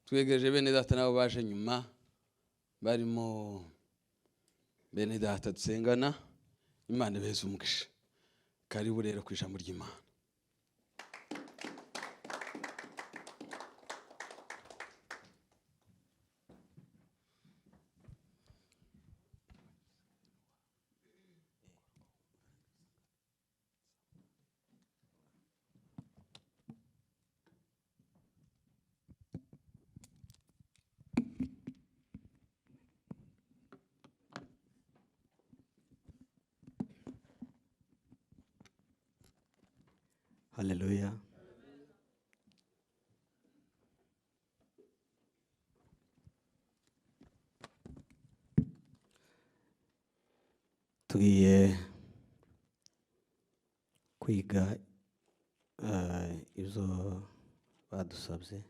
Twegereje bene data nabo baje nyuma, barimo bene data dusengana. Imana ibaheze umugisha. Karibu rero ku ijambo ry'Imana. Haleluya. Tugiye kwiga ibyo badusabye.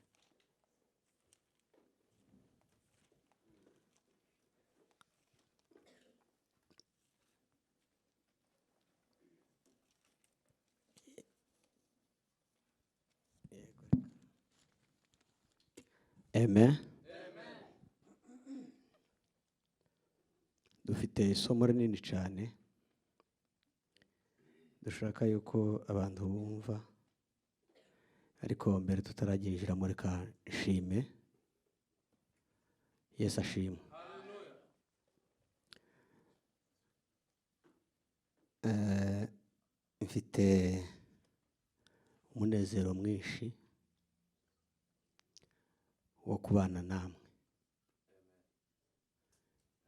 Amen. Dufite isomo rinini cyane dushaka yuko abantu bumva, ariko mbere tutararyinjiramo reka nshime. Yesu ashimwe. Mfite umunezero mwinshi wo kubana namwe,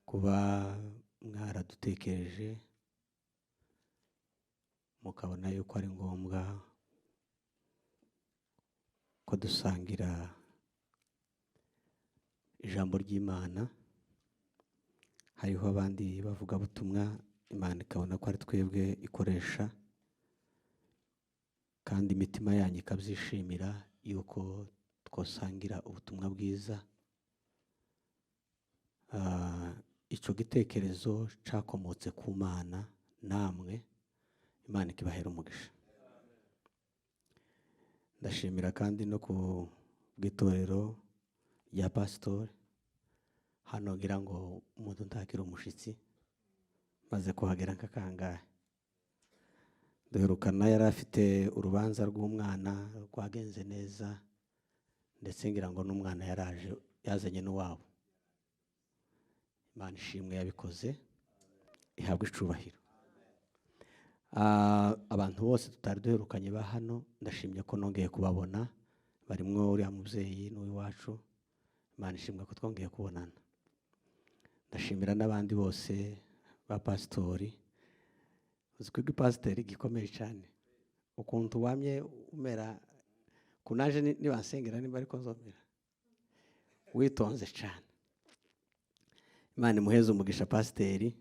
kuba mwaradutekereje mukabona yuko ari ngombwa ko dusangira ijambo ry'Imana. Hariho abandi bavugabutumwa, Imana ikabona ko ari twebwe ikoresha, kandi imitima yanyu ikabyishimira yuko twasangira ubutumwa bwiza. Icyo gitekerezo cyakomotse ku Mana, namwe Imana ikibahera umugisha. Ndashimira kandi no ku bw'itorero rya pasitori hano, ngira ngo umuntu ntakiri umushitsi, maze kuhagera nka kangahe. Duherukana yari afite urubanza rw'umwana rwagenze neza, ndetse ngira ngo n'umwana yaraje yazanye n'uwabo. Imana ishimwe yabikoze, ihabwe icubahiro. Abantu bose tutari duherukanye ba hano, ndashimye ko nongeye kubabona, barimwo uriya mubyeyi n'uwiwacu. Imana ishimwe ko twongeye kubonana. Ndashimira n'abandi bose ba pasitori. Uzi ko igipasiteri gikomeye cyane, ukuntu wamye umera kunaje nibansengera niba ariko nzomera witonze cyane. Imana imuheze umugisha pasiteri.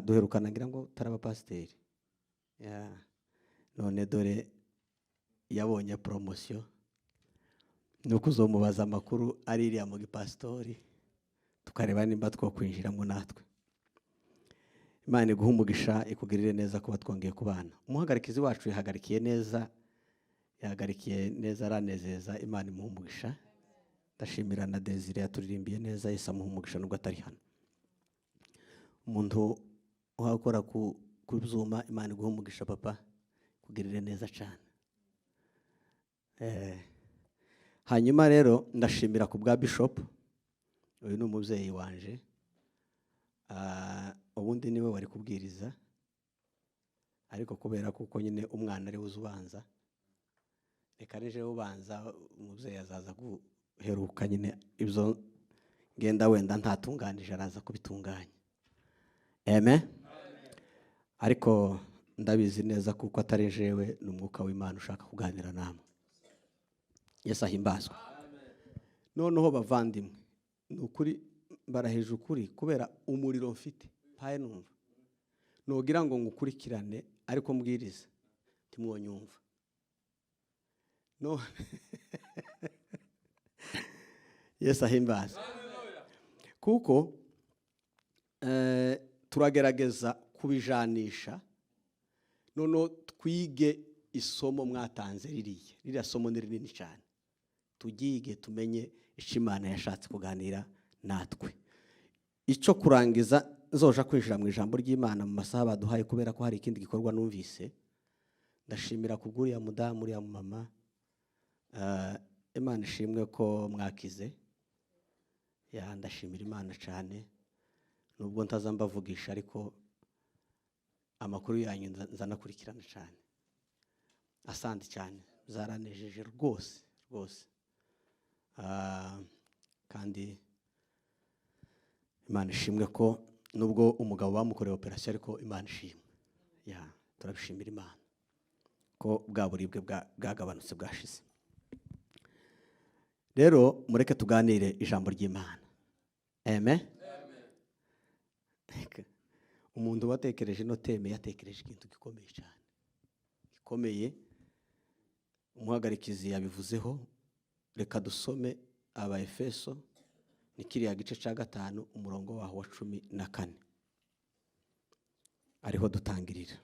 Duherukana ngira ngo taraba pasiteri. None dore yabonye promotion, nuko uzomubaza amakuru ari iriya mu gipasitori, tukareba nimba twokwinjiramo natwe. Imana iguhe umugisha, ikugirire neza kuba twongeye kubana. Umuhagarikizi wacu yahagarikiye neza, yahagarikiye neza, aranezeza. Imana imuhe umugisha. Ndashimira na Desire yaturirimbiye neza, Yesu amuhe umugisha nubwo atari hano. Umuntu uhakora ku byuma, Imana iguhe umugisha papa, kugirire neza cyane. Hanyuma rero ndashimira ku bwa Bishop, uyu ni umubyeyi wanje. Ubundi niwe wari kubwiriza, ariko kubera kuko nyine umwana ari ubanza, reka nije ubanza, umubyeyi azaza guheruka nyine ibyo ngenda wenda ntatunganije araza kubitunganya. Amen. Ariko ndabizi neza kuko atari jewe, ni umwuka w'Imana ushaka kuganira namwe. Yesu ahimbazwe. Noneho bavandimwe, ni ukuri mbaraheje ukuri kubera umuriro mfite paye numva nogira ngo ngukurikirane, ariko mbwiriza ntimwonyumva. No Yesu ahimbazwe. Kuko turagerageza kubijanisha, noneho twige isomo mwatanze ririya. Ririya somo ni rinini cyane. Tugige tumenye icyo Imana yashatse kuganira natwe. Icyo kurangiza, nzoja kwinjira mu ijambo ry'Imana mu masaha baduhaye, kubera ko hari ikindi gikorwa numvise. Ndashimira kubw'uriya mudamu, uriya mama. Imana ishimwe ko mwakize. Ya, ndashimira Imana cyane, nubwo ntaza mbavugisha, ariko amakuru yanyu nzanakurikirana cyane. Asante cyane, zaranejeje rwose rwose. Kandi Imana ishimwe ko nubwo umugabo bamukoreye operasiyo, ariko Imana ishimwe. Ya, turabishimira Imana ko bwa buribwe bwagabanutse, bwashize. Rero mureke tuganire ijambo ry'Imana. Amen. Umuntu watekereje ino thème yatekereje ikintu gikomeye cyane, gikomeye. Umuhagarikizi yabivuzeho. Reka dusome Abaefeso, ni kiriya gice cya 5, umurongo waho wa 14, ariho dutangirira.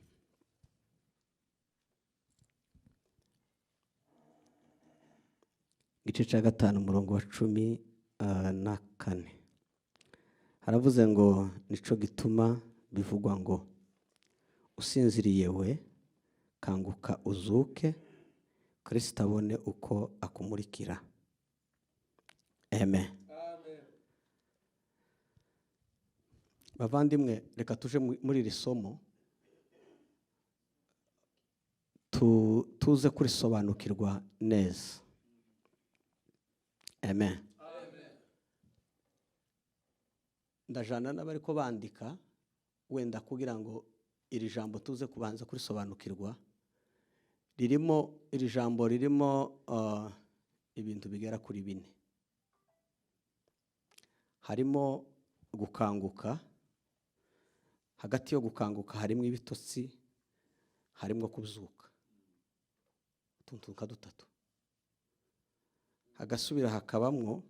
Igice cya 5, umurongo wa 14, haravuze ngo: "Nico gituma bivugwa ngo: Usinziriye we, kanguka uzuke, Kristo abone uko akumurikira." Amen. Bavandimwe, reka tuje muri iri somo, tuze kurisobanukirwa neza. Amen. Ndajana n'abariko bandika wenda kugira ngo iri jambo tuze kubanza kurisobanukirwa. Ririmo, iri jambo ririmo ibintu bigera kuri bine. Harimo gukanguka, hagati yo gukanguka harimo ibitotsi, harimo kubyuka, utuntu nka dutatu. Hagasubira hakabamwo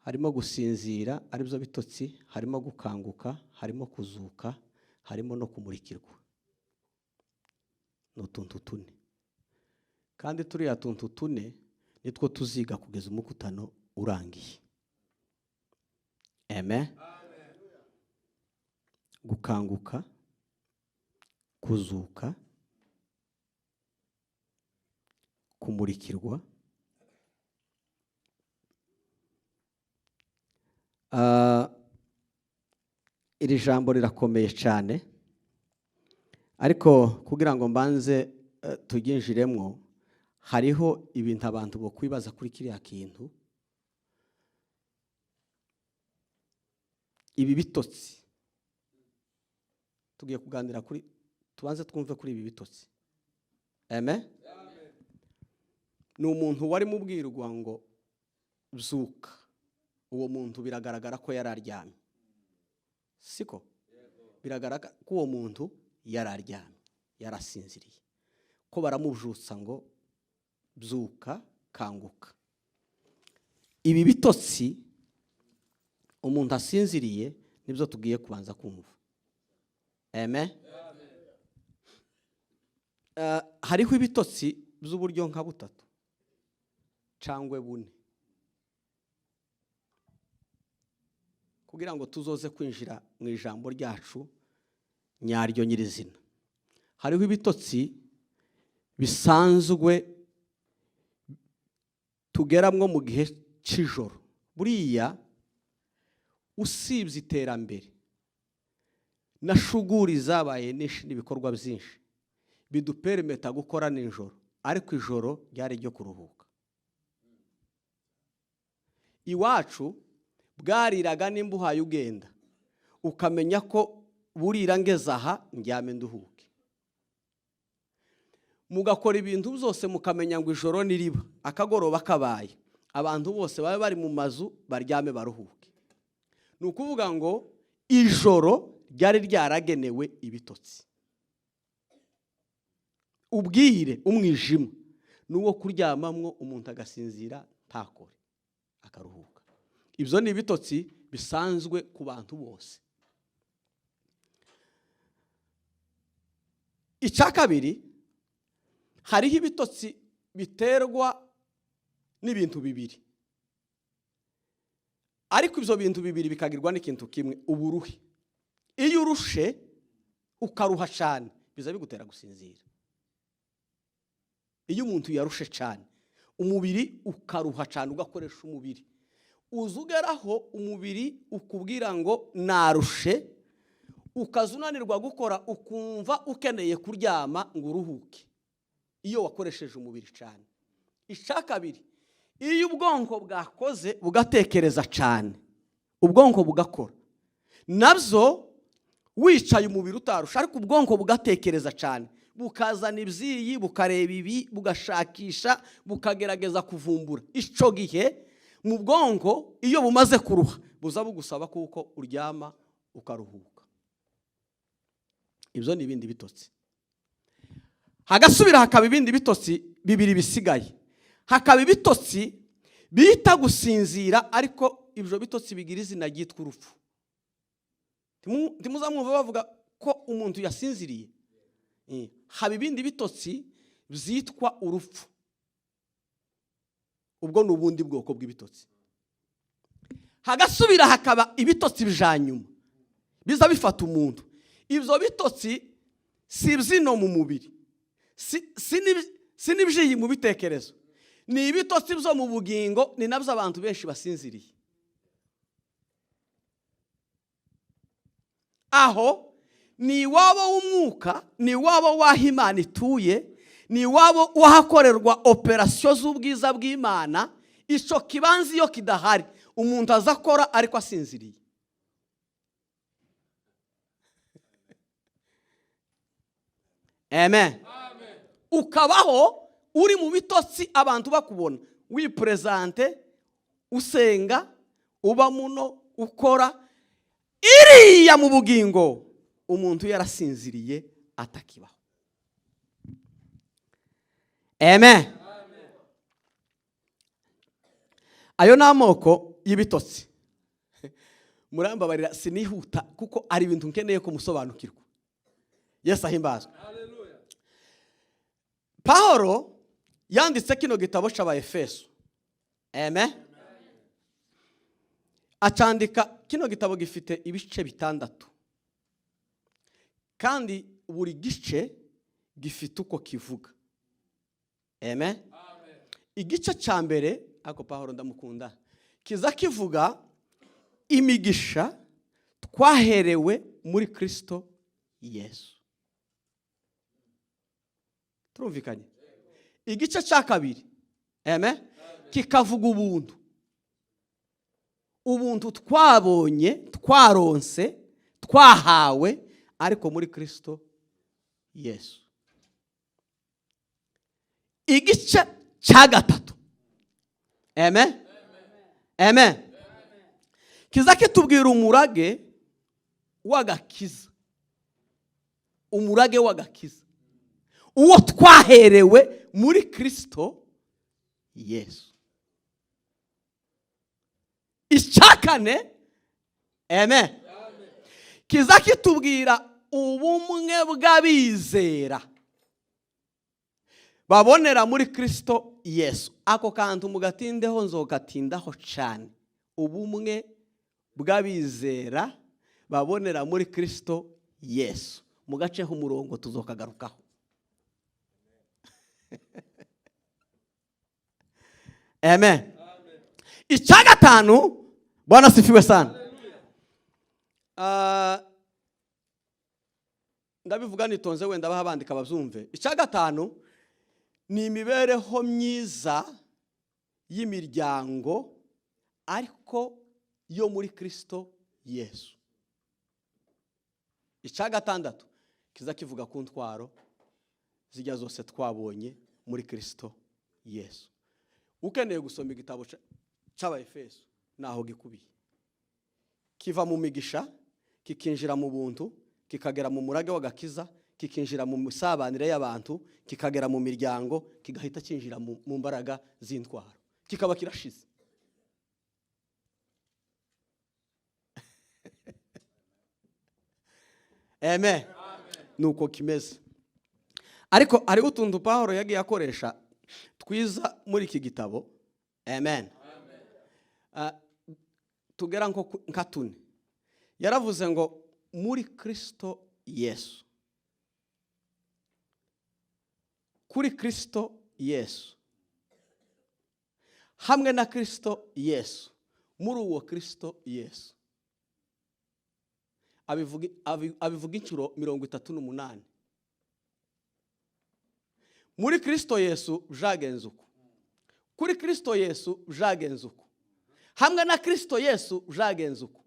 harimo gusinzira, aribyo bitotsi, harimo gukanguka, harimo kuzuka, harimo no kumurikirwa. Ni utuntu tune, kandi turiya tuntu tune nitwo tuziga kugeza umukutano urangiye. Amen. Gukanguka, kuzuka, kumurikirwa. Iri jambo rirakomeye cyane, ariko kugira ngo mbanze turyinjiremwo, hariho ibintu abantu bo kwibaza kuri kiriya kintu. Ibi bitotsi tugiye kuganira kuri, tubanze twumve kuri ibi bitotsi. Amen. Ni umuntu wari mubwirwa ngo byuka, uwo muntu biragaragara ko yari aryamye, siko? Biragaragara ko uwo muntu yari aryamye, yarasinziriye, ko baramujutsa ngo byuka, kanguka. Ibi bitotsi umuntu asinziriye nibyo tugiye kubanza kumva. Amen. Hariho ibitotsi by'uburyo nka butatu cyangwa bune, kugira ngo tuzoze kwinjira mu ijambo ryacu nyaryo nyirizina. Hariho ibitotsi bisanzwe tugeramwo mu gihe cy'ijoro. Buriya usibye iterambere na shuguri zabaye nyinshi n'ibikorwa byinshi biduperimeta gukora nijoro, ariko ijoro ryari ryo kuruhuka. Iwacu bwariraga nimba uhaye ugenda ukamenya ko burira ngeze aha ndyame nduhuke, mugakora ibintu byose mukamenya ngo ijoro niriba, akagoroba kabaye, abantu bose babe bari mu mazu baryame baruhuke. Ni ukuvuga ngo ijoro ryari ryaragenewe ibitotsi, ubwire, umwijima n'uwo kuryamamwo, umuntu agasinzira ntakore, akaruhuka. Ibyo ni ibitotsi bisanzwe ku bantu bose. Icya kabiri, hariho ibitotsi biterwa n'ibintu bibiri, ariko ibyo bintu bibiri bikagirwa n'ikintu kimwe: uburuhe. Iyo urushe, ukaruha cyane, biza bigutera gusinzira. Iyo umuntu yarushe cyane, umubiri ukaruha cyane, ugakoresha umubiri, uza ugeraho umubiri ukubwira ngo narushe, ukaza unanirwa gukora, ukumva ukeneye kuryama ngo uruhuke, iyo wakoresheje umubiri cyane. Icya kabiri, iyo ubwonko bwakoze, bugatekereza cyane, ubwonko bugakora nabyo, wicaye umubiri utarusha, ariko ubwonko bugatekereza cyane, bukazana ibyiyi, bukareba ibi, bugashakisha, bukagerageza kuvumbura, icyo gihe mu bwonko iyo bumaze kuruha, buza bugusaba kuko uryama ukaruhuka. Ibyo ni ibindi bitotsi. Hagasubira hakaba ibindi bitotsi bibiri bisigaye. Hakaba ibitotsi bita gusinzira, ariko ibyo bitotsi bigira izina ryitwa urupfu. Ntimuzamwumva bavuga ko umuntu yasinziriye? Haba ibindi bitotsi byitwa urupfu. Ubwo ni ubundi bwoko bw'ibitotsi. Hagasubira hakaba ibitotsi bya nyuma biza bifata umuntu. Ibyo bitotsi si ibyino mu mubiri, si n'ibyiyi mu bitekerezo, ni ibitotsi byo mu bugingo. Ni nabyo abantu benshi basinziriye. Aho ni iwabo w'umwuka, ni iwabo w'aho Imana ituye, ni iwabo w'ahakorerwa operasiyo z'ubwiza bw'Imana. Icyo kibanza iyo kidahari, umuntu aza akora ariko asinziriye. Amen. Ukabaho uri mu bitotsi, abantu bakubona wiperezante, usenga, uba muno, ukora iriya, mu bugingo umuntu yarasinziriye, atakibaho. Amen. Ayo ni amoko y'ibitotsi. Murambabarira sinihuta, kuko ari ibintu nkeneye kumusobanukirwa. Yesu ahimbazwe. Pawulo yanditse kino gitabo cy'Abaefeso. Amen. Acandika kino gitabo gifite ibice bitandatu, kandi buri gice gifite uko kivuga. Amen. Igice cya mbere, ako Pawulo ndamukunda, kiza kivuga imigisha twaherewe muri Kristo Yesu. Turumvikanye? Igice cya kabiri, amen, kikavuga ubuntu, ubuntu twabonye, twaronse, twahawe ariko muri Kristo Yesu. Igice cya gatatu, amen, amen, kiza kitubwira umurage w'agakiza, umurage w'agakiza uwo twaherewe muri Kristo Yesu. Icya kane, amen, kiza kitubwira ubumwe bw'abizera babonera muri Kristo Yesu. Ako kantu mugatindeho, nzogatindaho cyane. Ubumwe bw'abizera babonera muri Kristo Yesu, mugaceho umurongo, tuzokagarukaho. Amen. Icya gatanu, Bwana sifiwe sana. Ndabivuga nitonze, wenda baha bandika babyumve. Icya gatanu ni imibereho myiza y'imiryango, ariko yo muri Kristo Yesu. Icya gatandatu kiza kivuga ku ntwaro zijya zose twabonye muri Kristo Yesu. Ukeneye gusoma igitabo cy'Abaefeso, naho gikubiye. Kiva mu migisha, kikinjira mu buntu, kikagera mu murage w'agakiza, kikinjira mu misabanire y'abantu, kikagera mu miryango, kigahita kinjira mu mbaraga z'intwaro, kikaba kirashize. Amen. Nuko kimeze. Ariko hariho utuntu Pawulo yagiye akoresha twiza muri iki gitabo. Amen. Tugera nka tune. Yaravuze ngo muri Kristo Yesu, kuri Kristo Yesu, hamwe na Kristo Yesu, muri uwo Kristo Yesu. Abivuga inshuro 38. Muri Kristo Yesu byagenze uko, kuri Kristo Yesu byagenze uko, hamwe na Kristo Yesu byagenze uko,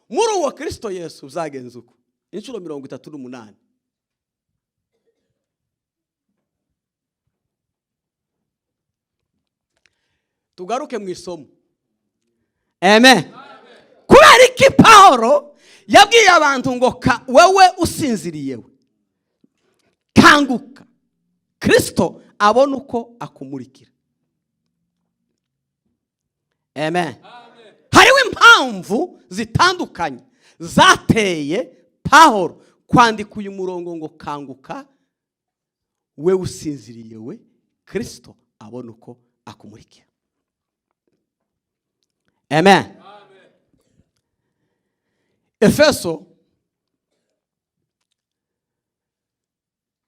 muri uwo Kristo Yesu byagenze uko. Inshuro 38. Tugaruke mu isomo. Amen. Kubera iki Pawulo yabwiye abantu ngo wewe usinziriye we, kanguka, Kristo abone uko akumurikira. Amen. Hariho impamvu zitandukanye zateye Pawulo kwandika uyu murongo ngo kanguka we usinziriye we, Kristo abone uko akumurikira. Amen. Efeso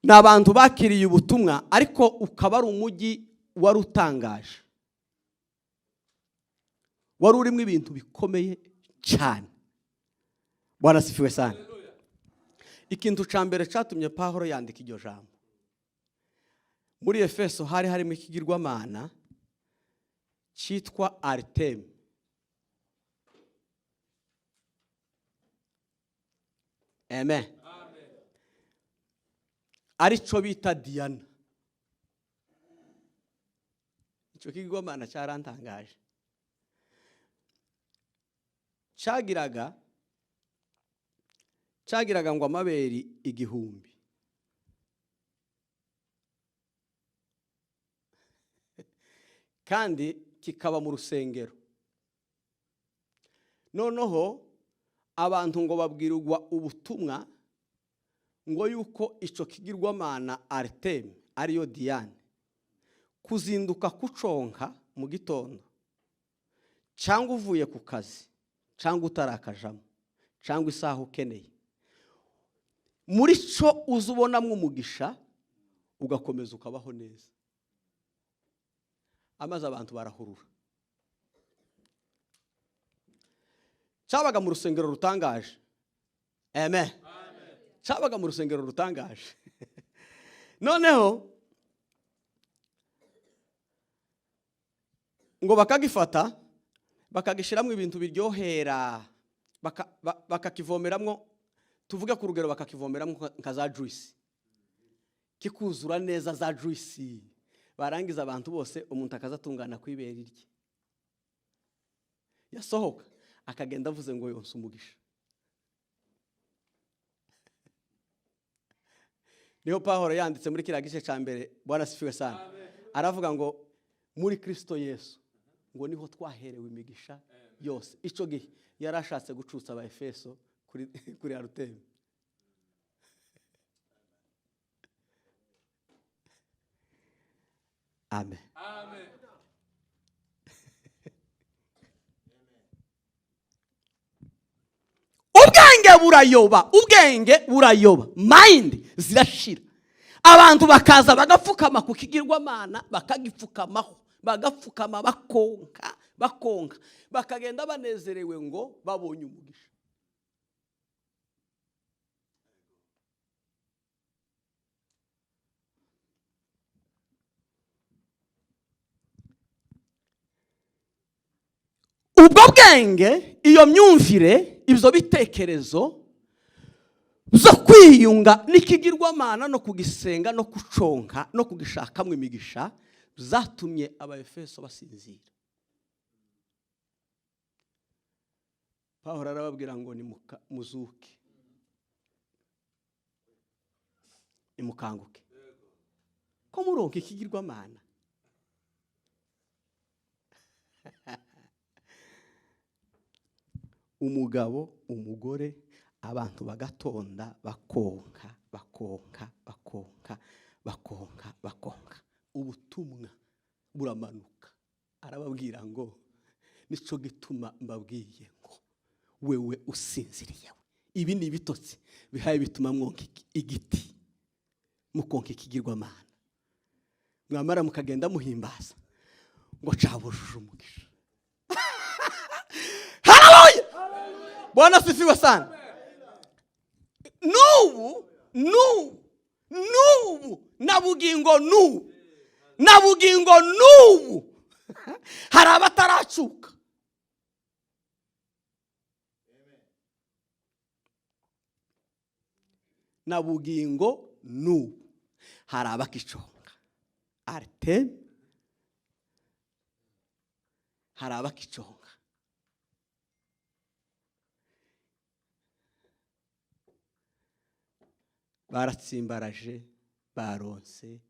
ni abantu bakiriye ubutumwa, ariko ukaba ari umujyi wari utangaje, wari urimo ibintu bikomeye cyane. Bwana asifiwe sana. Ikintu cya mbere cyatumye Pawulo yandika iryo jambo, muri Efeso hari harimo ikigirwamana cyitwa Artemi. Amen. Arico bita Diana. Icyo kigirwamana cyarantangaje. Cyagiraga ngo amabere 1000. Kandi kikaba mu rusengero. Noneho abantu ngo babwirwa ubutumwa ngo yuko ico kigirwamana Artemi ariyo Diane kuzinduka kuconka mu gitondo, cyangwa uvuye ku kazi, cyangwa utarakajamo, cyangwa isaha ukeneye, muri cyo uzubonamwo umugisha ugakomeza ukabaho neza. Amaze abantu barahurura. Cyabaga mu rusengero rutangaje. Amen. Cyabaga mu rusengero rutangaje. Noneho ngo bakagifata bakagishiramwo ibintu biryohera, bakakivomeramwo, tuvuge ku rugero bakakivomeramwo nka za juice, kikuzura neza za juice, barangiza abantu bose umuntu akazatungana kwibera irye, yasohoka akagenda avuze ngo yonse umugisha. Niho Pawulo yanditse muri kiriya gice cya mbere, Bwana asifiwe sana. Aravuga ngo muri Kristo Yesu ngo niho twaherewe imigisha yose. Ico gihe yarashatse gucutsa aba Efeso kuri Arutemi. Amen. Amen. Ubwenge burayoba, ubwenge burayoba, mind zirashira. Abantu bakaza bagapfukama ku kigirwamana, bakagipfukamaho, bagapfukama bakonka, bakonka, bakagenda banezerewe ngo babonye umugisha. Ubwo bwenge, iyo myumvire, ibyo bitekerezo zo kwiyunga n'ikigirwamana no kugisenga no kuconka no kugishakamwe imigisha zatumye Abaefeso basinzira. Pawulo arababwira ngo ni muzuke, nimukanguke, ko muronka ikigirwamana. Umugabo, umugore, abantu bagatonda bakonka, bakonka, bakonka, bakonka. Ubutumwa buramanuka, arababwira ngo nico gituma mbabwiye ngo wewe usinziriye. Ibi ni ibitotsi bihaye bituma mwonka igiti, mukonka ikigirwamana, mwamara mukagenda muhimbaza ngo cabujuje umugisha. Haleluya! Bwana asifiwe sana. N'ubu n'ubu n'ubu na bugingo n'ubu na bugingo n'ubu hari abataracuka. Na bugingo n'ubu hari abakiconga Artem, hari abakiconga. Baratsimbaraje, baronse,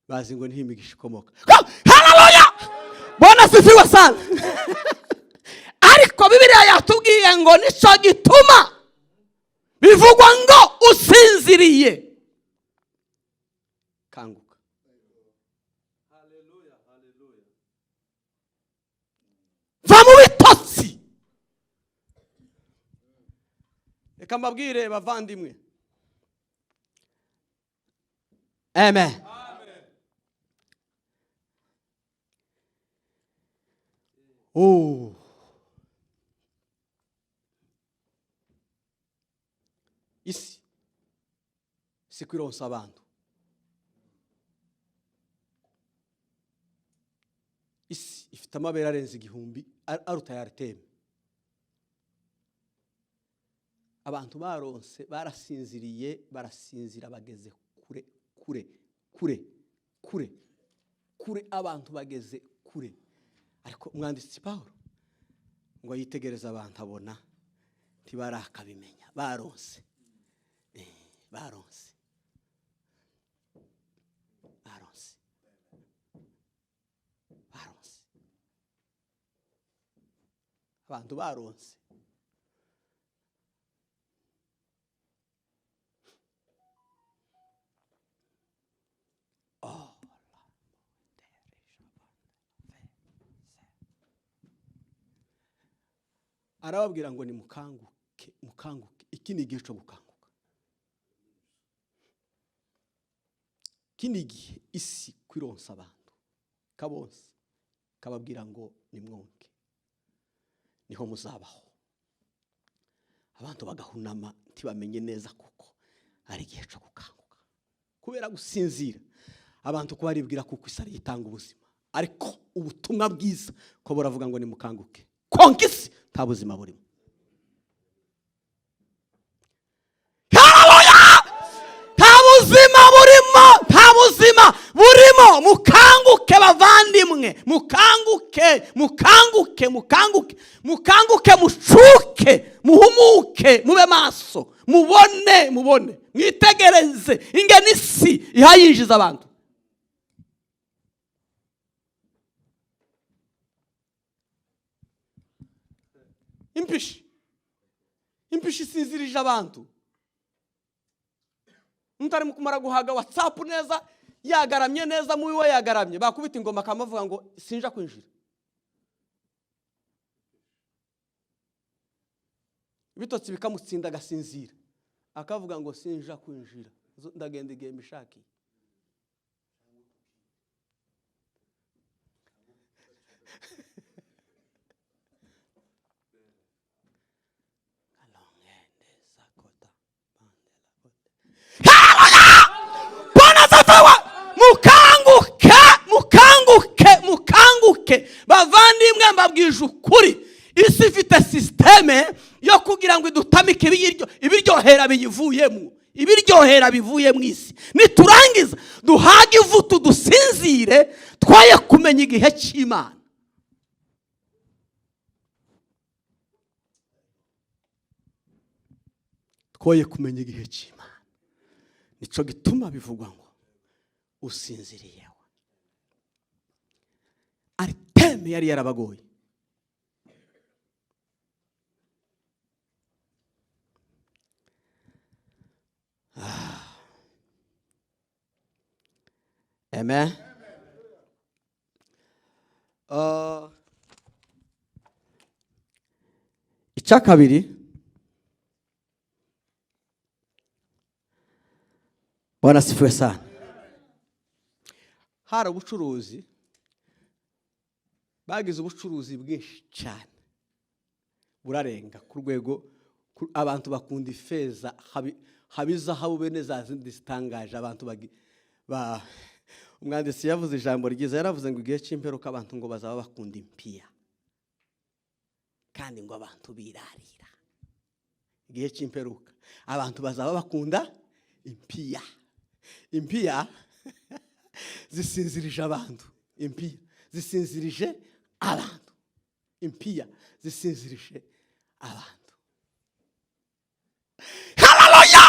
bazi ngo niho imigisha ikomoka. Haleluya! Bwana asifiwe sana. Ariko Bibiliya yatubwiye ngo nico gituma bivugwa ngo usinziriye, kanguka. Haleluya, haleluya. Va mu bitotsi. Reka mbabwire bavandimwe. Amen. Oh. Isi si kwironsa abantu. Isi ifite amabere arenze 1000 aruta ya Artem. Abantu baronse barasinziriye, barasinzira bageze kure kure kure kure kure, abantu bageze kure. Ariko umwanditsi Paulo ngo yitegereze abantu abona ntibarakabimenya, baronse. Baronse, baronse, baronse, abantu baronse. Oh, arababwira ngo ni mukanguke, mukanguke. Iki ni igihe cyo gukanguka. Iki ni igihe isi kwironsa abantu kabonse, kababwira ngo nimwonke, niho muzabaho. Abantu bagahunama ntibamenye neza kuko ari igihe cyo gukanguka. Kubera gusinzira abantu ko baribwira kuko isi ari itanga ubuzima, ariko ubutumwa bwiza ko buravuga ngo nimukanguke, konka isi nta buzima burimo. Haleluya! Nta buzima burimo, nta buzima burimo. Mukanguke bavandimwe, mukanguke, mukanguke, mukanguke, mukanguke, mucuke, muhumuke, mube maso, mubone, mubone, mwitegereze ingene isi ihayinjiza abantu. Impishi, impishi isinzirije abantu. Mutari kumara guhaga WhatsApp neza, yagaramye neza, muwi we yagaramye, bakubita ingoma akamavuga ngo sinja kwinjira. Ibitotsi bikamutsinda agasinzira, akavuga ngo sinja kwinjira, ndagenda igihe mbishakiye. Mukanguke, mukanguke, mukanguke bavandimwe, mbabwije ukuri, isi ifite systeme yo kugira ngo idutamike ibiryohera biyivuyemo, ibiryohera bivuye mu isi. Niturangiza duhage ivutu dusinzire, twaye kumenya igihe cy'Imana. Twoye kumenya igihe cy'Imana. Nico gituma bivugwa ngo usinziriye. Artem yari yarabagoye. Amen. Icya kabiri, Bwana asifiwe sana. Hari ubucuruzi, bagize ubucuruzi bwinshi cyane, burarenga ku rwego abantu bakunda ifeza, haba izahabu bene za zindi zitangaje. Abantu ba umwanditsi yavuze ijambo ryiza, yaravuze ngo igihe cy'imperuka abantu ngo bazaba bakunda impiya, kandi ngo abantu birarira. Igihe cy'imperuka abantu bazaba bakunda impiya. Impiya zisinzirije abantu, impiya zisinzirije abantu, impiya zisinzirije abantu. Haleluya!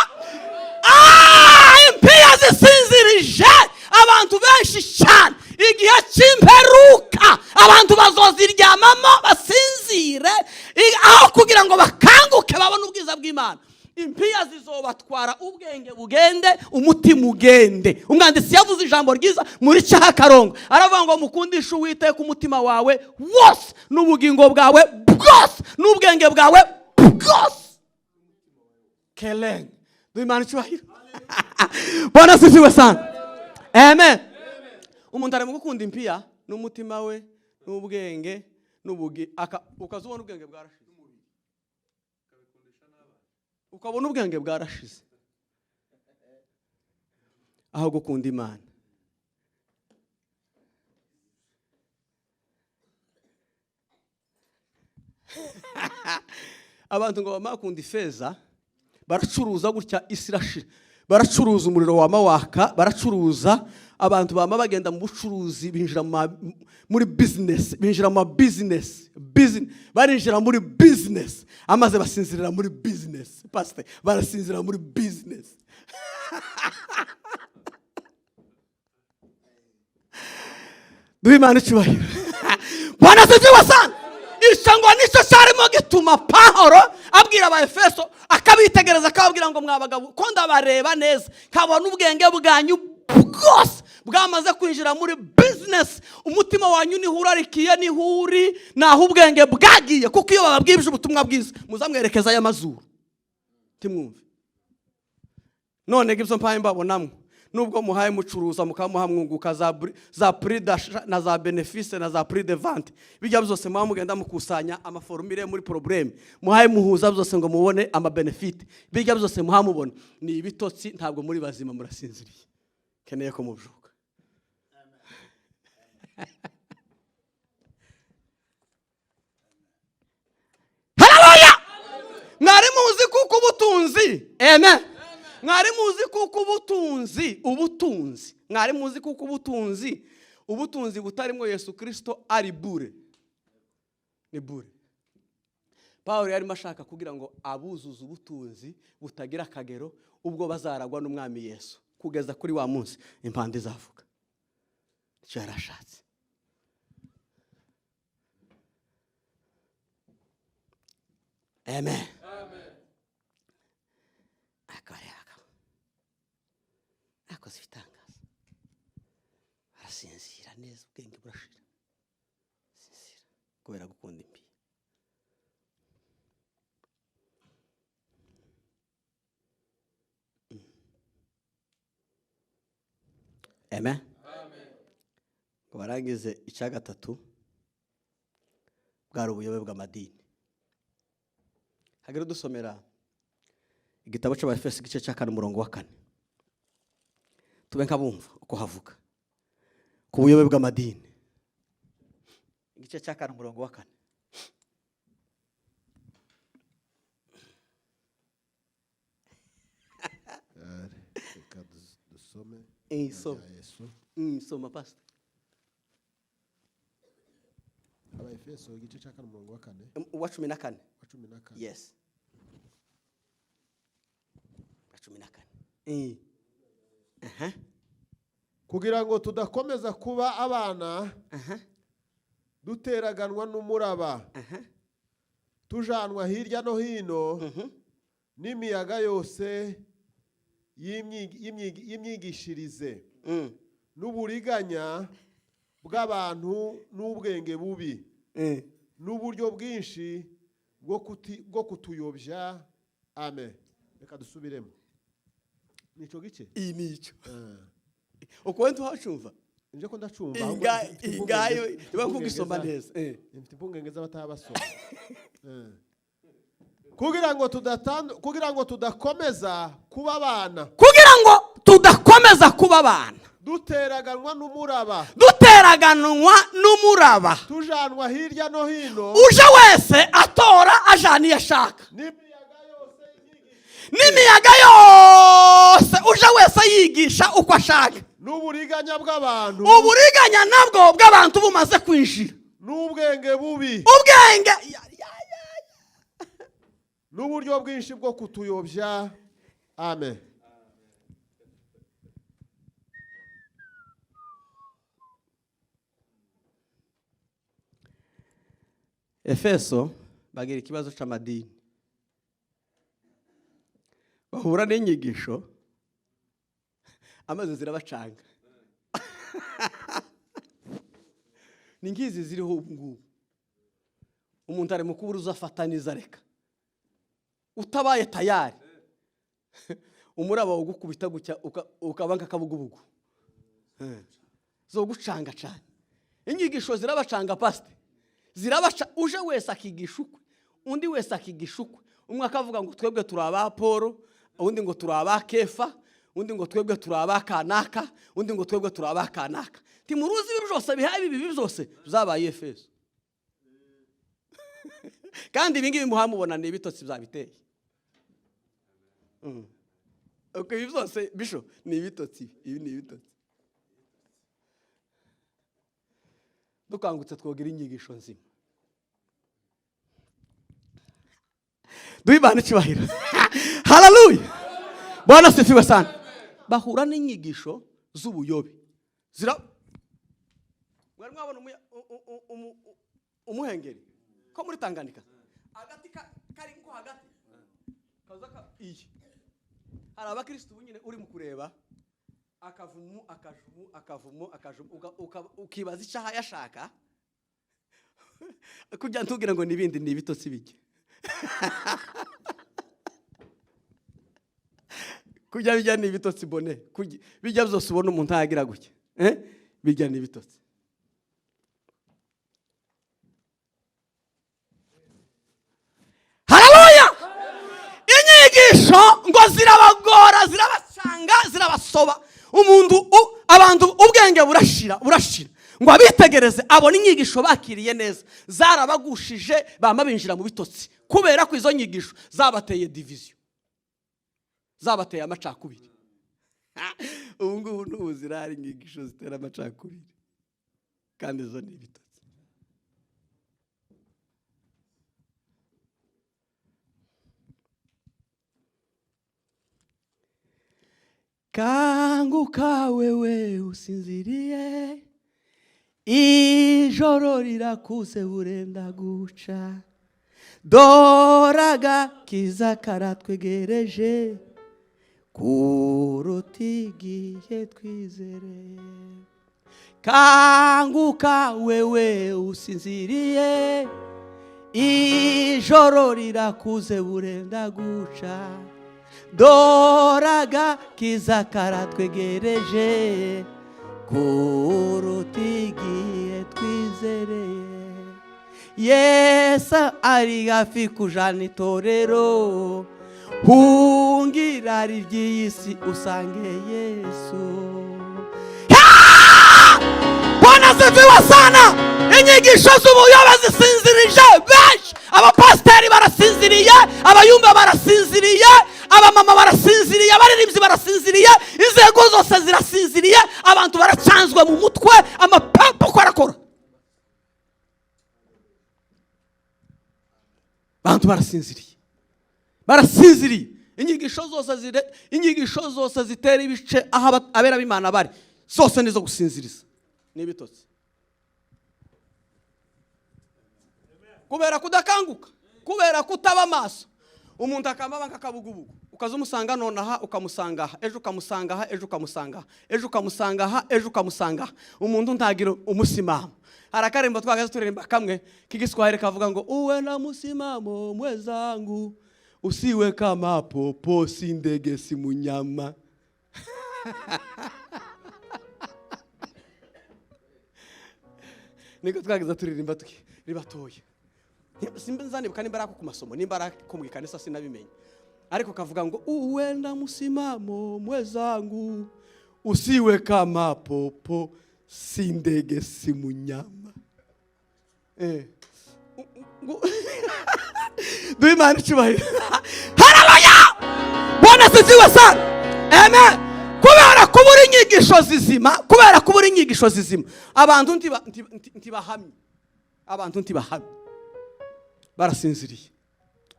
Impiya zisinzirije abantu benshi cyane. Igihe cy'imperuka abantu bazoziryamamo basinzire, aho kugira ngo bakanguke babone ubwiza bw'Imana. Impiya zizobatwara ubwenge bugende, umutima ugende. Umwanditsi yavuze ijambo ryiza muri cyaha karongo, aravuga ngo mukundishe Uwiteka umutima wawe wose, n'ubugingo bwawe bwose, n'ubwenge bwawe bwose. Keleng duhe Imana icyubahiro. Bwana asifiwe sana. Amen. Umuntu ari mu gukunda impiya n'umutima we n'ubwenge n'ubugi, ukaza ubona ubwenge bwarashize, ukabona ubwenge bwarashize aho gukunda Imana. Abantu ngo bamakunda ifeza, baracuruza gutya isi irashira, baracuruza umuriro wama waka, baracuruza. Abantu bama bagenda mu bucuruzi, binjira muri business, binjira mu business, business, barinjira muri business, amaze basinzirira muri business. Pastor, barasinzira muri business. Duhe Imana icyubahiro. Bwana asifiwe sana. Icyo ngo nicyo cyarimo gituma Pawulo abwira Abaefeso, akabitegereza, akababwira ngo mwa bagabo, ko ndabareba neza, nkabona ubwenge bwanyu bwose bwamaze kwinjira muri business, umutima wanyu niho urarikiye, niho uri, naho ubwenge bwagiye. Kuko iyo bababwirije ubutumwa bwiza muzamwerekeza aya mazuru timwumve. None ibyo mpaye mbabonamwe, nubwo muhaye mucuruza mukamuha mwunguka za prix d'achat na za bénéfice na za prix de vente, bijya byose muba mugenda mukusanya amaformule muri problème, muhaye muhuza byose ngo mubone ama bénéfice, bijya byose muha mubona ni ibitotsi, ntabwo muri bazima, murasinziriye. Keneye ko mubyuka. Haleluya! Mwari muzi kuko ubutunzi, amen. Mwari muzi kuko ubutunzi, ubutunzi, mwari muzi kuko ubutunzi, ubutunzi butarimo Yesu Kristo ari bure, ni bure. Pawulo yarimo ashaka kugira ngo abuzuze ubutunzi butagira akagero, ubwo bazaragwa n'umwami Yesu kugeza kuri wa munsi impanda izavuga. Icyo yarashatse. Amen. Akoze ibitangaza, arasinzira neza, ubwenge burashira, sinzira kubera gukunda impiya. Amen. Ngo barangize icya gatatu, bwari ubuyobe bw'amadini. Hagire dusomera igitabo cy'Abefeso igice cya 4 umurongo wa 4, tube nk'abumva uko havuga ku buyobe bw'amadini. Igice cya 4 umurongo wa 4. Reka dusome. Soma. Soma pastor. Abaefeso igice cya 4 umurongo wa 4. Wa 14. Wa 14. Yes. Wa 14. Kugira ngo tudakomeza kuba abana, duteraganwa n'umuraba, tujanwa hirya no hino n'imiyaga yose y'imyigishirize, N'uburiganya bw'abantu n'ubwenge bubi n'uburyo bwinshi bwo kutuyobya. Amen. Reka dusubiremo nico gice. Iyi ni icyo uko wenda uhacumva. Nje ko ndacumva, ahubwo mfite Iyi impungenge- ngayo mfite iba impungenge kugisoma neza. Mfite impungenge z'abatabasoma. Kugira ngo tudakomeza kuba abana, Kugira ngo tudakomeza kuba abana, duteraganwa n'umuraba, duteraganwa n'umuraba, tujanwa hirya no hino uje wese atora ajana iyo ashaka, n'imiyaga yose inyigisho, n'imiyaga yose, uje wese yigisha uko ashaka, n'uburiganya bw'abantu, uburiganya nabwo bw'abantu bumaze kwinjira, n'ubwenge bubi, ubwenge ya. n'uburyo bwinshi bwo kutuyobya. Amen. Efeso bagira ikibazo cy'amadini, bahura n'inyigisho amazi zirabacanga. Ni ngizi ziriho ubu ngubu, umuntu ari mu kubura uzo afata n'izo areka. Utabaye tayari, umuraba ugukubita gutya ukaba nk'akabugubugu. Zo gucanga cyane, inyigisho zirabacanga, pasite, zirabaca. Uje wese akigisha ukwe, undi wese akigisha ukwe. Umwe akavuga ngo twebwe turi aba Paul, undi ngo turi aba Kefa, undi ngo twebwe turi aba kanaka, undi ngo twebwe turi aba kanaka. Ntimuruzi ibi byose bihaye ibi byose byabaye Efeso? Kandi ibi ngibi muhamubona ni ibitotsi byabiteye. Uko ibi byose bisho ni ibitotsi, ibi ni ibitotsi. Dukangutse twogira inyigisho nzima. Duhe Imana icyubahiro. Haleluya, Bwana asifiwe sana. Bahura n'inyigisho z'ubuyobe zira. Mwari mwabona umuhengeri ko muri Tanganyika, agati kari nko hagati kaza iyi. Hari abakirisitu nyine uri mu kureba akavumu, akajumu, akavumo, akajumu, ukibaza icyaha yashaka kugira ntubwire ngo n'ibindi ni ibitotsi bijya kujya bijya, ni ibitotsi bone. Bijya byose ubona umuntu yagira gutya, eh? Bijya ni ibitotsi. Haleluya! Inyigisho ngo zirabagora, zirabacanga, zirabasoba. Umuntu abantu ubwenge burashira, burashira. Ngo abitegereze abone inyigisho bakiriye neza zarabagushije, bama binjira mu bitotsi, kubera ko izo nyigisho zabateye division, zabateye amacakubiri. Ubu ngubu n'ubu zirahari inyigisho zitera amacakubiri, kandi izo ni ibitotsi. Kanguka wewe usinziriye, ijoro rirakuze burenda guca, dore agakiza karatwegereje kuruta igihe twizereye. Kanguka wewe usinziriye, ijoro rirakuze burenda guca, dore agakiza karatwegereje kuruta igihe twizereye. Yesu ari hafi kujana itorero, hungira ry'iyi si usange Yesu. Bwana asifiwe sana. Inyigisho z'ubuyobe zisinzirije benshi. Abapasiteri barasinziriye, abayumba barasinziriye, abamama barasinziriye, abaririmbyi barasinziriye, inzego zose zirasinziriye. Abantu baracanzwe mu mutwe, amapampa uko arakora. Abantu barasinziriye, barasinziriye. Inyigisho zose zitera ibice aho abera b'Imana bari zose nizo gusinziriza, ni ibitotsi. Kubera kudakanguka, kubera kutaba amaso, umuntu akambaba nk'akabugubugu. Ukaza umusanga nonaha, ukamusanga aha, ejo ukamusanga aha, ejo ukamusanga aha, ejo ukamusanga aha, ejo ukamusanga aha. Umuntu ntagira umusimamo. Hari akarembo twagaze turirimba kamwe k'igiswahili kavuga ngo: "Uwe na musimamo mwenzangu, usiwe kama popo, si ndege si munyama." Niko twageze turirimba tukiri batoya. Simba nzanibuka nimba ari ako ku masomo, nimba ari ako mu ikanisa, sinabimenye, ariko kavuga ngo: "Uwe na musimamo mwenzangu, usiwe kama popo, si ndege si munyama." Duhe Imana icyubahiro. Haleluya! Bwana asifiwe sana. Amen. Kubera kubura inyigisho zizima, kubera kubura inyigisho zizima, abantu ntibahamye, abantu ntibahamye, barasinziriye.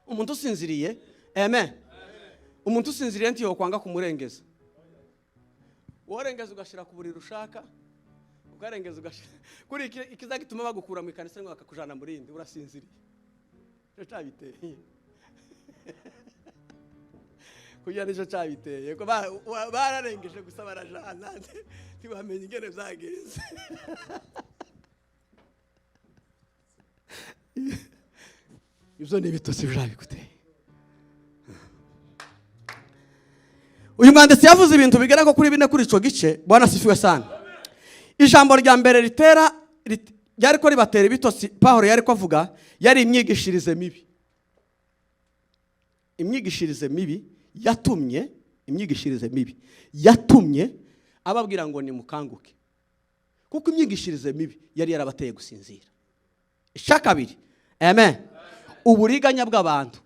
Umuntu usinziriye, amen, umuntu usinziriye ntiyokwanga kumurengeza. Worengeza ugashyira ku buriri ushaka, ukarengeza ugashyira kuri iki ikiza gituma bagukura mu ikanisa ngo bakakujana mu rindi. Urasinziriye, nicyo cyabiteye kugira, nicyo cyabiteye ko bararengeje gusa barajana, ntibamenye ingene byagenze. Ibyo ni ibitotsi bizabiguteye. Uyu mwanditsi yavuze ibintu bigera ko kuri bine kuri icyo gice. Bwana asifiwe sana. Ijambo rya mbere ritera ryari ko ribatera ibitotsi, Pawulo yari ko avuga, yari imyigishirize mibi. Imyigishirize mibi yatumye, imyigishirize mibi yatumye ababwira ngo nimukanguke, kuko imyigishirize mibi yari yarabateye gusinzira. Icya kabiri, amen, uburiganya bw'abantu.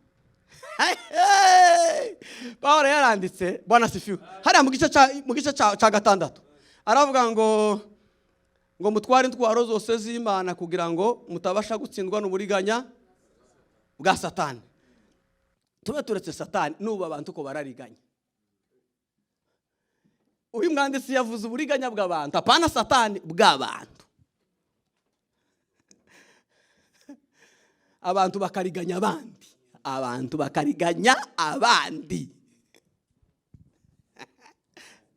Pawulo yaranditse, Bwana asifiwe, hariya mu gice cya gatandatu aravuga ngo mutware intwaro zose z'Imana kugira ngo mutabasha gutsindwa n'uburiganya bwa Satani. Tube turetse Satani, n'ubu abantu ko barariganya. Uyu mwanditsi yavuze uburiganya bw'abantu, apana Satani, bw'abantu. Abantu bakariganya abandi, abantu bakariganya abandi.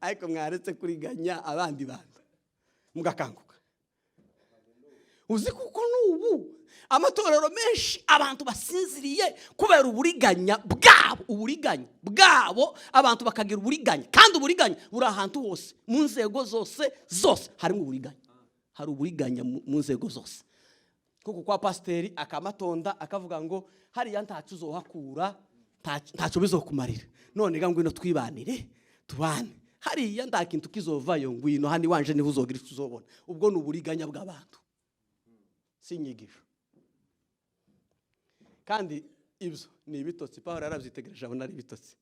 Ariko mwaretse kuriganya abandi bantu mugakanguka. Uzi kuko n'ubu amatorero menshi abantu basinziriye kubera uburiganya bwabo, uburiganya bwabo. Abantu bakagira uburiganya, kandi uburiganya buri ahantu hose, mu nzego zose zose harimo uburiganya. Hari uburiganya mu nzego zose, kuko kwa pasiteri akamatonda akavuga ngo hariya ntacyo uzohakura, ntacyo bizokumarira, none ga ngwino twibanire tubane, hariya nta kintu kizovayo, ngwino hano iwanje niho uzogira icyo uzobona. Ubwo ni uburiganya bw'abantu, si inyigisho. Kandi ibyo ni ibitotsi. Pawulo yarabyitegereje abona ari ibitotsi.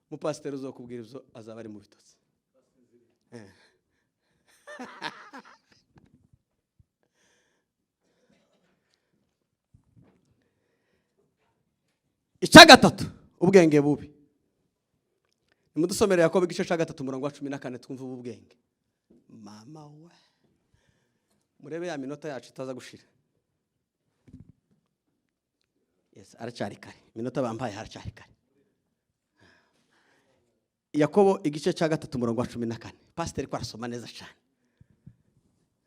Umupasiteri uzokubwira ibyo azaba ari mu bitotsi. Icya gatatu, ubwenge bubi. Nimudusomere Yakobo igice cya 3 umurongo wa 14, twumve ubu bwenge. Mama we, murebe ya minota yacu itaza gushira. Yes, aracyari kare, iminota bambaye haracyari kare. Yakobo igice cya 3 umurongo wa 14. Pasiteri ko arasoma neza cyane,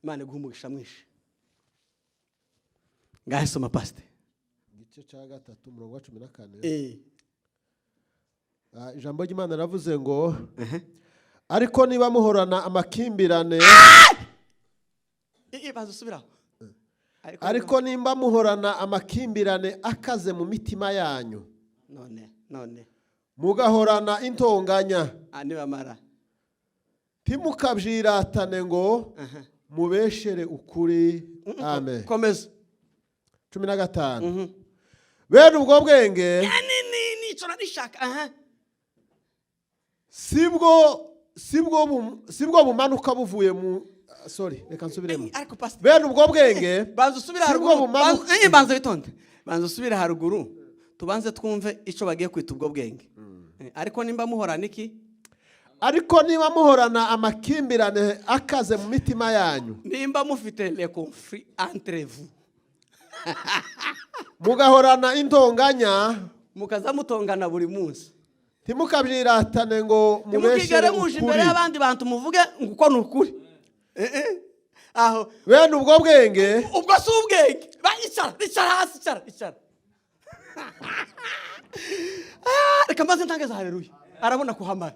Imana iguhe umugisha mwinshi. Ngahe soma, pasiteri. Igice cya 3 umurongo wa 14. Ijambo ry'Imana riravuze ngo: "Ariko niba muhorana amakimbirane" Baza usubiraho. "Ariko nimba muhorana amakimbirane akaze mu mitima yanyu, None none mugahorana intonganya, nibamara ntimukabyiratane ngo mubeshere ukuri." Amen. Komeza. 15: "Bene ubwo bwenge Ni nicyo narishaka aha. sibwo bumanuka buvuye mu", sorry, reka nsubiremo. Ariko pasiteri, "Bene ubwo bwenge banza usubire sibwo haruguru. bumanuka" Banza witonde, banza usubire haruguru, tubanze twumve icyo bagiye kwita ubwo bwenge. Ariko nimba muhorana iki? "Ariko niba muhorana amakimbirane akaze mu mitima yanyu, Nimba mufite les conflits entre vous, mugahorana intonganya, mukaza mutongana buri munsi, Ntimukabyiratane ngo Ntimukigere mubeshere muje imbere ukuri. y'abandi bantu muvuge ngo uko ni ukuri. Aho Bene ubwo bwenge ubwo si ubwenge. Icara, icara hasi, icara, icara. Ah, reka mbanze ntange za haleluya, arabona kuhamara.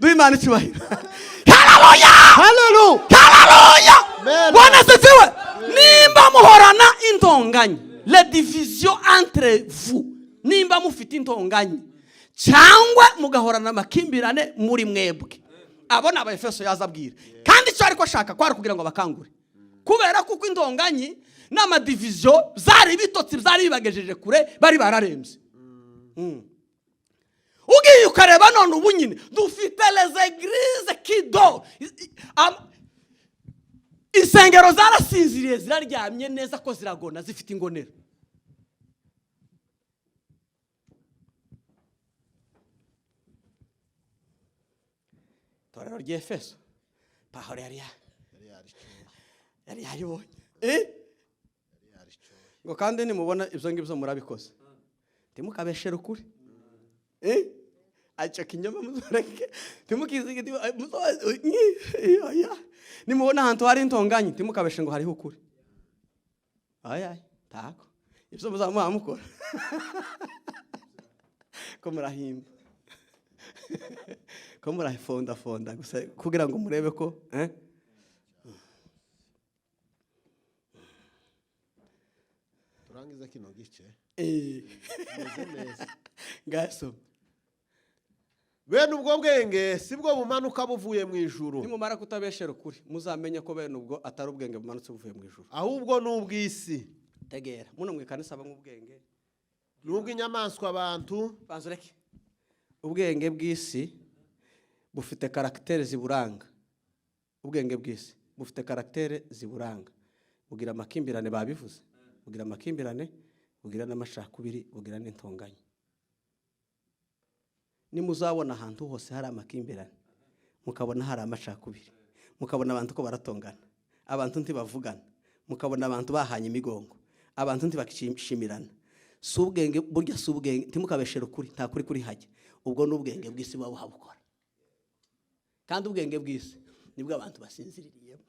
Duhe Imana icyubahiro. Haleluya! Haleluya! Haleluya! Amen. Bwana asifiwe. Nimba muhorana intonganya, les divisions entre vous, nimba mufite intonganya cyangwa mugahorana amakimbirane muri mwebwe, abo ni Abaefeso yaza abwira. Kandi icyo ariko ashaka kwari kugira ngo bakangure, kubera kuko intonganyi n'amadivision byari ibitotsi, byari bibagejeje kure, bari bararembye. Ugiye ukareba none ubu nyine dufite les églises qui dorment. Insengero zarasinziriye, ziraryamye neza ko ziragona, zifite ingonera. Itorero ry'Efeso, Pawulo yari yaribonye. Eh? Ngo kandi nimubona ibyo ngibyo murabikoze, ntimukabeshere ukuri. Eh? Aca kinyoma muzoreke, ntimukizige, oya. Nimubona ahantu hari intonganya, ntimukabeshe ngo hariho ukuri. Oya, tako ibyo muzaba mukora ko murahimba, ko murafondafonda gusa kugira ngo murebe ko, eh? Turangize kino gice. Eh. Tumeze neza. Ngaso. Bene ubwo bwenge si bwo bumanuka buvuye mu ijuru, Nimumara kutabeshera ukuri, muzamenye ko bene ubwo atari ubwenge bumanutse buvuye mu ijuru, ahubwo ni ubw'isi. Tegera muno mu ikanisa banywa ubwenge Ni ubw'inyamaswa abantu. Banza ureke. Ubwenge bw'isi bufite caractère ziburanga. Ubwenge bw'isi bufite caractère ziburanga: bugira amakimbirane, babivuze, bugira amakimbirane, bugira n'amacakubiri, bugira n'intonganya. Nimuzabona ahantu hose hari amakimbirane, mukabona hari amacakubiri, mukabona abantu ko baratongana, abantu ntibavugana, mukabona abantu bahanye imigongo, abantu ntibakishimirana, si ubwenge burya, si ubwenge. Ntimukabeshere ukuri, nta kuri kuri hajya. Ubwo ni ubwenge bw'isi buba buhabukora, kandi ubwenge bw'isi nibwo abantu basinziririyemo.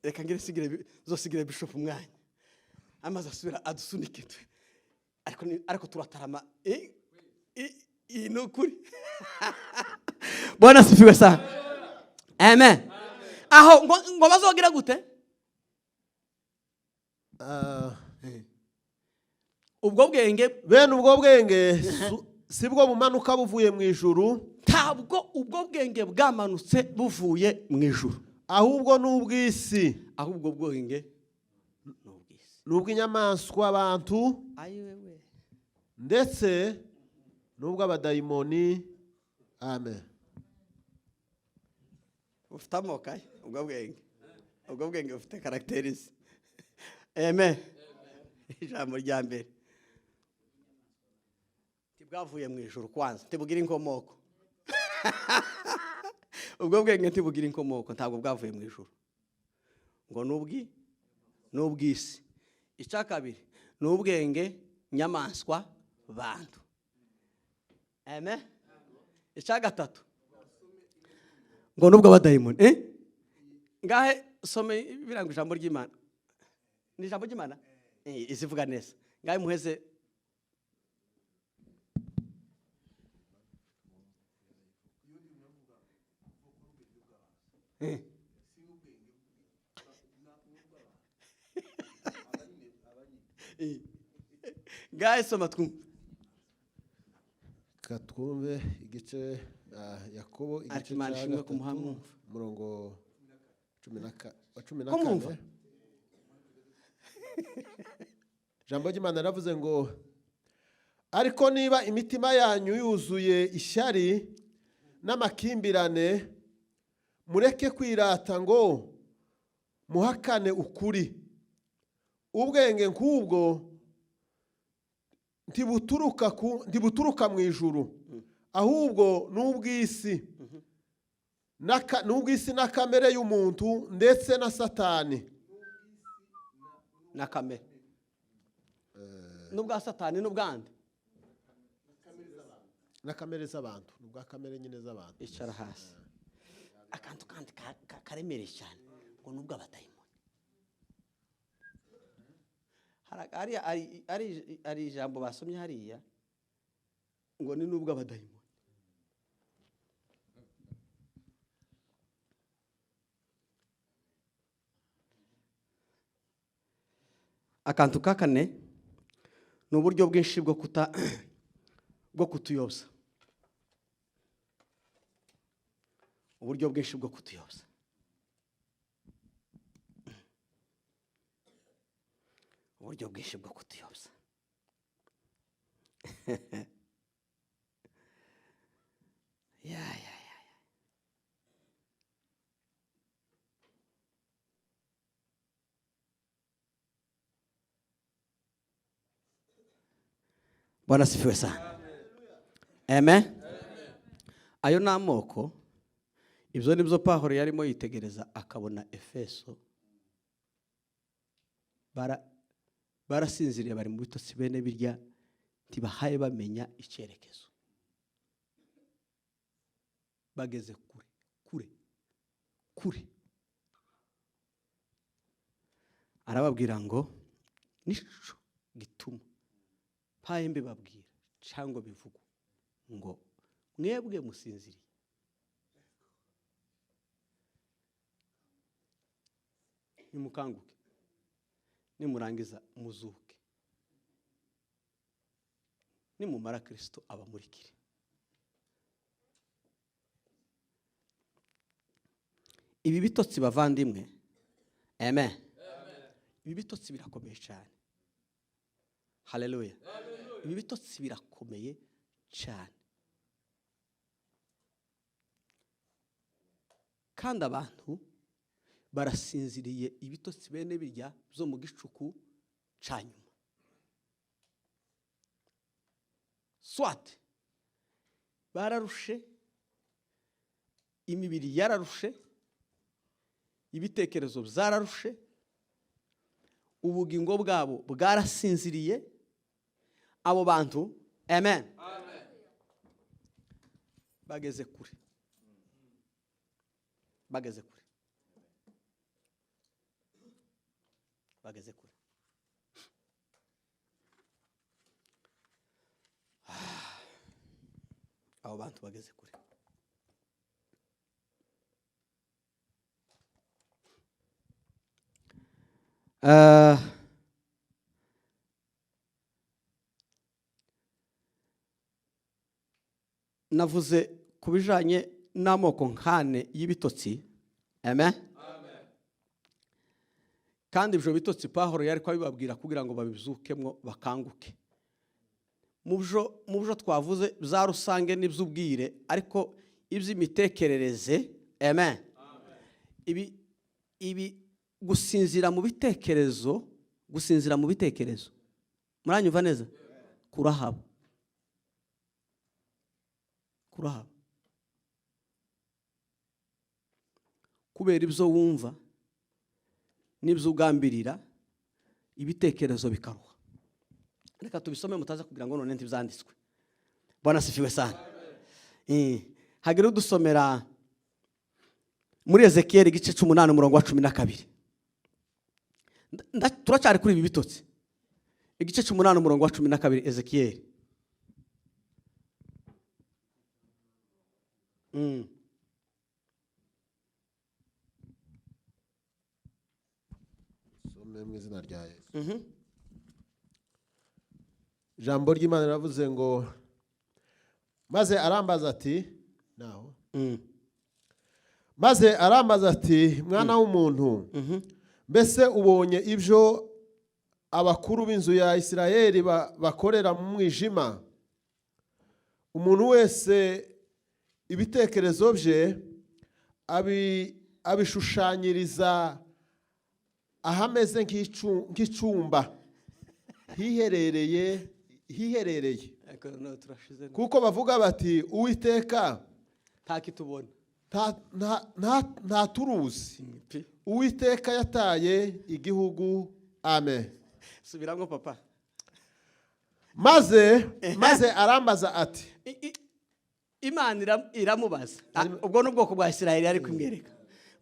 Reka ngire sigire zosigire bishop umwanya, amaze asubira adusunike twe, ariko turatarama. Iyi ni ukuri. Bwana asifiwe sana. Amen. Aho ngo bazogira gute? Ah, Ubwo bwenge bene ubwo bwenge si bwo bumanuka buvuye mu ijuru, ntabwo ubwo bwenge bwamanutse buvuye mu ijuru, ahubwo ni ubw'isi, ahubwo bwenge ni ubw'isi, ni ubw'inyamaswa abantu, ayiwewe, ndetse n'ubw'abadayimoni. Amen. Bufite amoko aye ubwo bwenge. Ubwo bwenge bufite caractères ze. Amen. Ijambo rya mbere, ntibwavuye mu ijuru. Kwanza ntibugira inkomoko. Ubwo bwenge ntibugira inkomoko, ntabwo bwavuye mu ijuru, ngo ni ubw'isi. Icya kabiri, ni ubwenge nyamaswa bantu. Amen. Icya gatatu, ngo ni ubw'abadayimoni. Eh? Ngahe some biranga ijambo ry'Imana. Ni ijambo ry'Imana. Izivuga neza, ngahe muheze. Ngahe soma twumve. Reka twumve igice, Yakobo Ariko igice Imana cya ishimwe ko 3, muhamwumva. umurongo wa cumi na Ko mwumva? kane. Ijambo ry'Imana riravuze ngo: "Ariko niba imitima yanyu yuzuye ishyari n'amakimbirane, mureke kwirata ngo muhakane ukuri. Ubwenge nk'ubwo ntibuturuka mu ijuru, ahubwo ni ubw'isi na kamere y'umuntu ndetse na Satani." Na kamere. N'ubwa Satani n'ubwande. Na kamere z'abantu, ni ubwa kamere nyine z'abantu. Icara hasi. Akantu kandi karemereye cyane ngo ni ubw'abadayimoni. Hari ijambo basomye hariya ngo ni n'ubw'abadayimoni. Akantu ka kane ni uburyo bwinshi bwo kutuyobya, uburyo bwinshi bwo kutuyobya. Uburyo bwinshi bwo kutuyobya. Ya, ya, ya, ya. Bwana asifiwe sana. Amen. Ayo ni amoko. Ibyo ni byo Pawulo yarimo yitegereza akabona Efeso barasinziriye, bari mu bitotsi bene birya, ntibahaye bamenya icyerekezo, bageze kure kure kure. Arababwira ngo nico gituma mpaye mbibabwira cyangwa bivugwa ngo mwebwe musinziriye. Nimukanguke, nimurangiza muzuke, nimumara Kristo abamurikire. Ibi bitotsi bavandimwe, amen. Ibi bitotsi birakomeye cyane. Haleluya. Ibi bitotsi birakomeye cyane. Kandi abantu barasinziriye ibitotsi bene birya byo mu gicuku ca nyuma. Swat bararushe, imibiri yararushe, ibitekerezo byararushe, ubugingo bwabo bwarasinziriye. Abo bantu, amen, bageze kure, bageze kure, bageze kure. Abo bantu bageze kure. Navuze ku bijanye n'amoko nkane y'ibitotsi, amen. Kandi ibyo bitotsi Pawulo yari kwabibabwira kugira ngo babizukemwo bakanguke. Mu byo twavuze bya rusange n'iby'ubwire, ariko iby'imitekerereze, amen. Ibi gusinzira mu bitekerezo, gusinzira mu bitekerezo, muranyumva neza? Kurahaba, kurahaba kubera ibyo wumva n'ibyo ugambirira, ibitekerezo bikaruha. Reka tubisome mutaza kugira ngo none ntibyanditswe. Bwana asifiwe sana. Hagira udusomera muri Ezekiel igice c'umunani umurongo wa 12. Turacyari kuri ibi bitotsi. Igice c'umunani umurongo wa 12 Ezekiel. Some mu izina rya Yesu. Ijambo ry'Imana riravuze ngo maze arambaza ati naho. Maze arambaza ati mwana w'umuntu, mbese ubonye ibyo abakuru b'inzu ya Isirayeli bakorera mu mwijima? Umuntu wese ibitekerezo bye abishushanyiriza ahameze nk'icumba hiherereye. Kuko bavuga bati Uwiteka ntakitubona, nta turuzi, Uwiteka yataye igihugu. Amen. Subiramo papa. Maze arambaza ati: Imana iramubaza. Ubwo ni ubwoko bwa Isirayeli ari kumwereka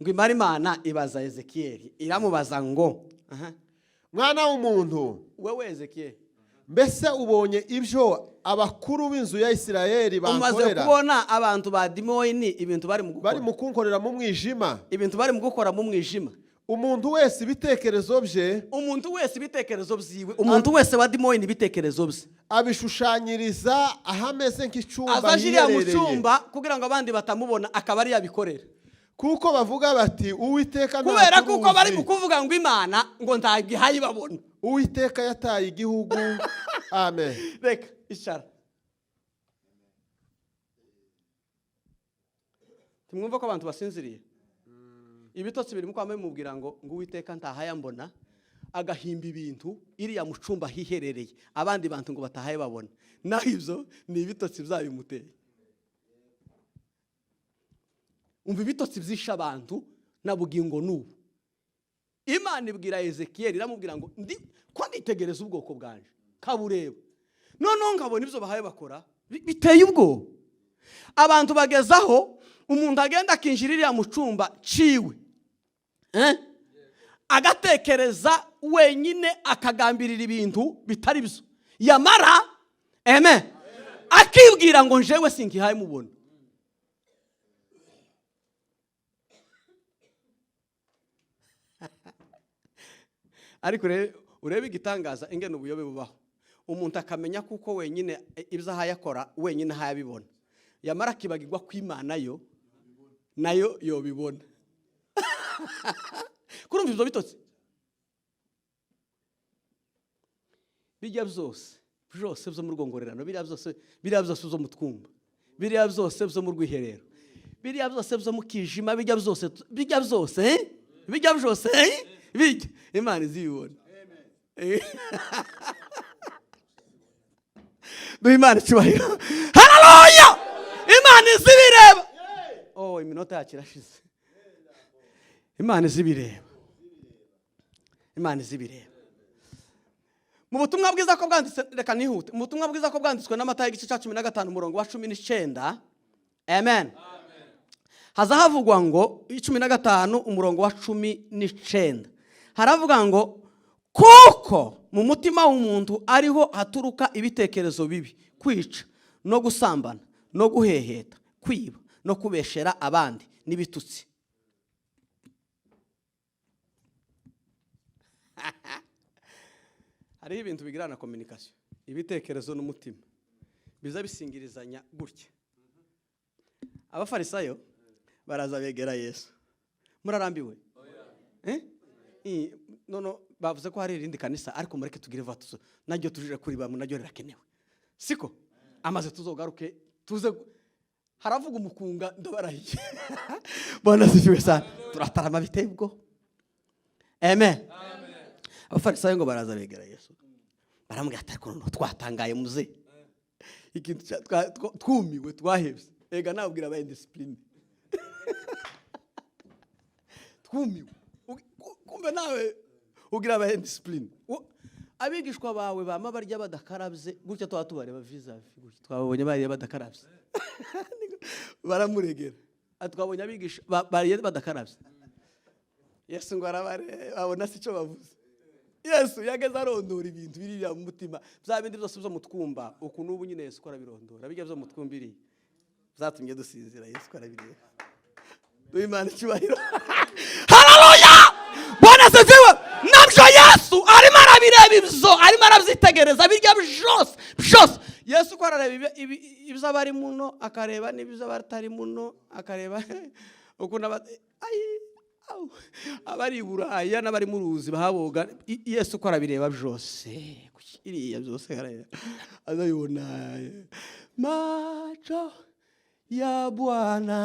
ngo imara. Imana ibaza Ezekiyeli, iramubaza ngo aha: Mwana w'umuntu, Wewe Ezekiyeli, mbese ubonye ibyo abakuru b'inzu ya Isirayeli umaze bankorera kubona abantu ba Des Moines ibintu bari mu bari gukora, mu kunkorera mu mwijima, ibintu bari mu gukora mu mwijima, umuntu wese ibitekerezo bye umuntu wese ibitekerezo byiwe, umuntu wese wa Des Moines ibitekerezo bye abishushanyiriza ahameze nk'icyumba aza jiriya mu hiherereye, cyumba kugira ngo abandi batamubona, akaba ari yabikorera, kuko bavuga bati: 'Uwiteka kubera kuko bari mu ntaturuzi, kuvuga ngo Imana ngo ntabwo ihayibabona. Uwiteka yataye igihugu.' Amen." Reka icara. Ntimwumva ko abantu basinziriye? Ibitotsi birimo kwama bimubwira ngo Uwiteka ntahayambona, agahimba ibintu iriya mu cyumba hiherereye, abandi bantu ngo batahaye babona. Naho ibyo ni ibitotsi byabimuteye. Umva ibitotsi byishe abantu na bugingo n'ubu. Imana ibwira Ezekiyeli, iramubwira ngo: "Ndi ko nditegereza ubwoko bwanje, kabureba, noneho nkabona ibyo bahaye bakora biteye ubwoba." Abantu bagezaho umuntu agenda akinjira iriya mu cyumba ciwe, eh? Agatekereza wenyine, akagambirira ibintu bitari byo, yamara eme akibwira ngo: "Njewe sinkihaye mubona." Ariko urebe igitangaza ingene ubuyobe bubaho. Umuntu akamenya kuko wenyine ibyo ahaye akora wenyine ahaye abibona, yamara akibagirwa ko Imana yo nayo yobibona. Kurumva ibyo bitotsi bijya byose byose byo mu rwongorerano, biriya byose, biriya byose byo mu twumba, biriya byose byo mu rwiherero, biriya byose byo mu kijima, bijya byose, bijya byose, eh? Bijya byose, eh? Bijya Imana izibibona. Duhe Imana icyubahiro. Haleluya! Imana izibireba. Oh, iminota yacu irashize. Imana izibireba, Imana izibireba. Mu butumwa bwiza ko bwanditse, reka nihute, mu butumwa bwiza ko bwanditswe na Matayo, igice cya 15, umurongo wa 19, amen, haza havugwa ngo, 15 umurongo wa 19, haravuga ngo: "Kuko mu mutima w'umuntu ariho haturuka ibitekerezo bibi, kwica no gusambana no guheheta, kwiba no kubeshera abandi n'ibitutsi." Hariho ibintu bigirana communication. Ibitekerezo n'umutima biza bisingirizanya gutya. Abafarisayo baraza begera Yesu. Murarambiwe? Eh? Nono bavuze ko hari irindi kanisa, ariko mureke tugire vuba, tuzo naryo tujire kuri bamwe, naryo rirakenewe, siko? Amaze tuzogaruke tuze haravuga umukunga. Ndabarahiye. Bwana asifiwe sana. Turatarama biteye ubwo. Amen. Abafarisayo ngo baraza begera Yesu, baramubwira ati: "Ariko noneho twatangaye muze, ikintu twumiwe, twahebye." Ega nabwira aba indiscipline, twumiwe. Kumbe nawe ugira aba indiscipline. Abigishwa bawe bama barya badakarabye gutya, tuba tubareba vis-a-vis gutya, twabonye bariye badakarabye. Baramuregera ati: "Twabonye abigisha bariye badakarabye." Yesu ngo arabareba, abona si icyo bavuze. Yesu yageze arondora ibintu biriya mu mutima, bya bindi byose byo mu twumba. Uku n'ubu nyine Yesu ko arabirondora, bijya byo mu twumba iriya byatumye dusinzira, Yesu ko arabireba. Duhe Imana icyubahiro. Haleluya! Bwana asifiwe. Nabyo Yesu arimo arabireba, ibyo arimo arabyitegereza, birya byose byose. Yesu ko arareba ibyo abari muno, akareba n'ibyo abatari muno, akareba ukuntu ayi, au, abari i Buraya n'abari mu ruzi bahaboga. Yesu ko arabireba byose, iriya byose arareba, azabibona. Macho ya Bwana,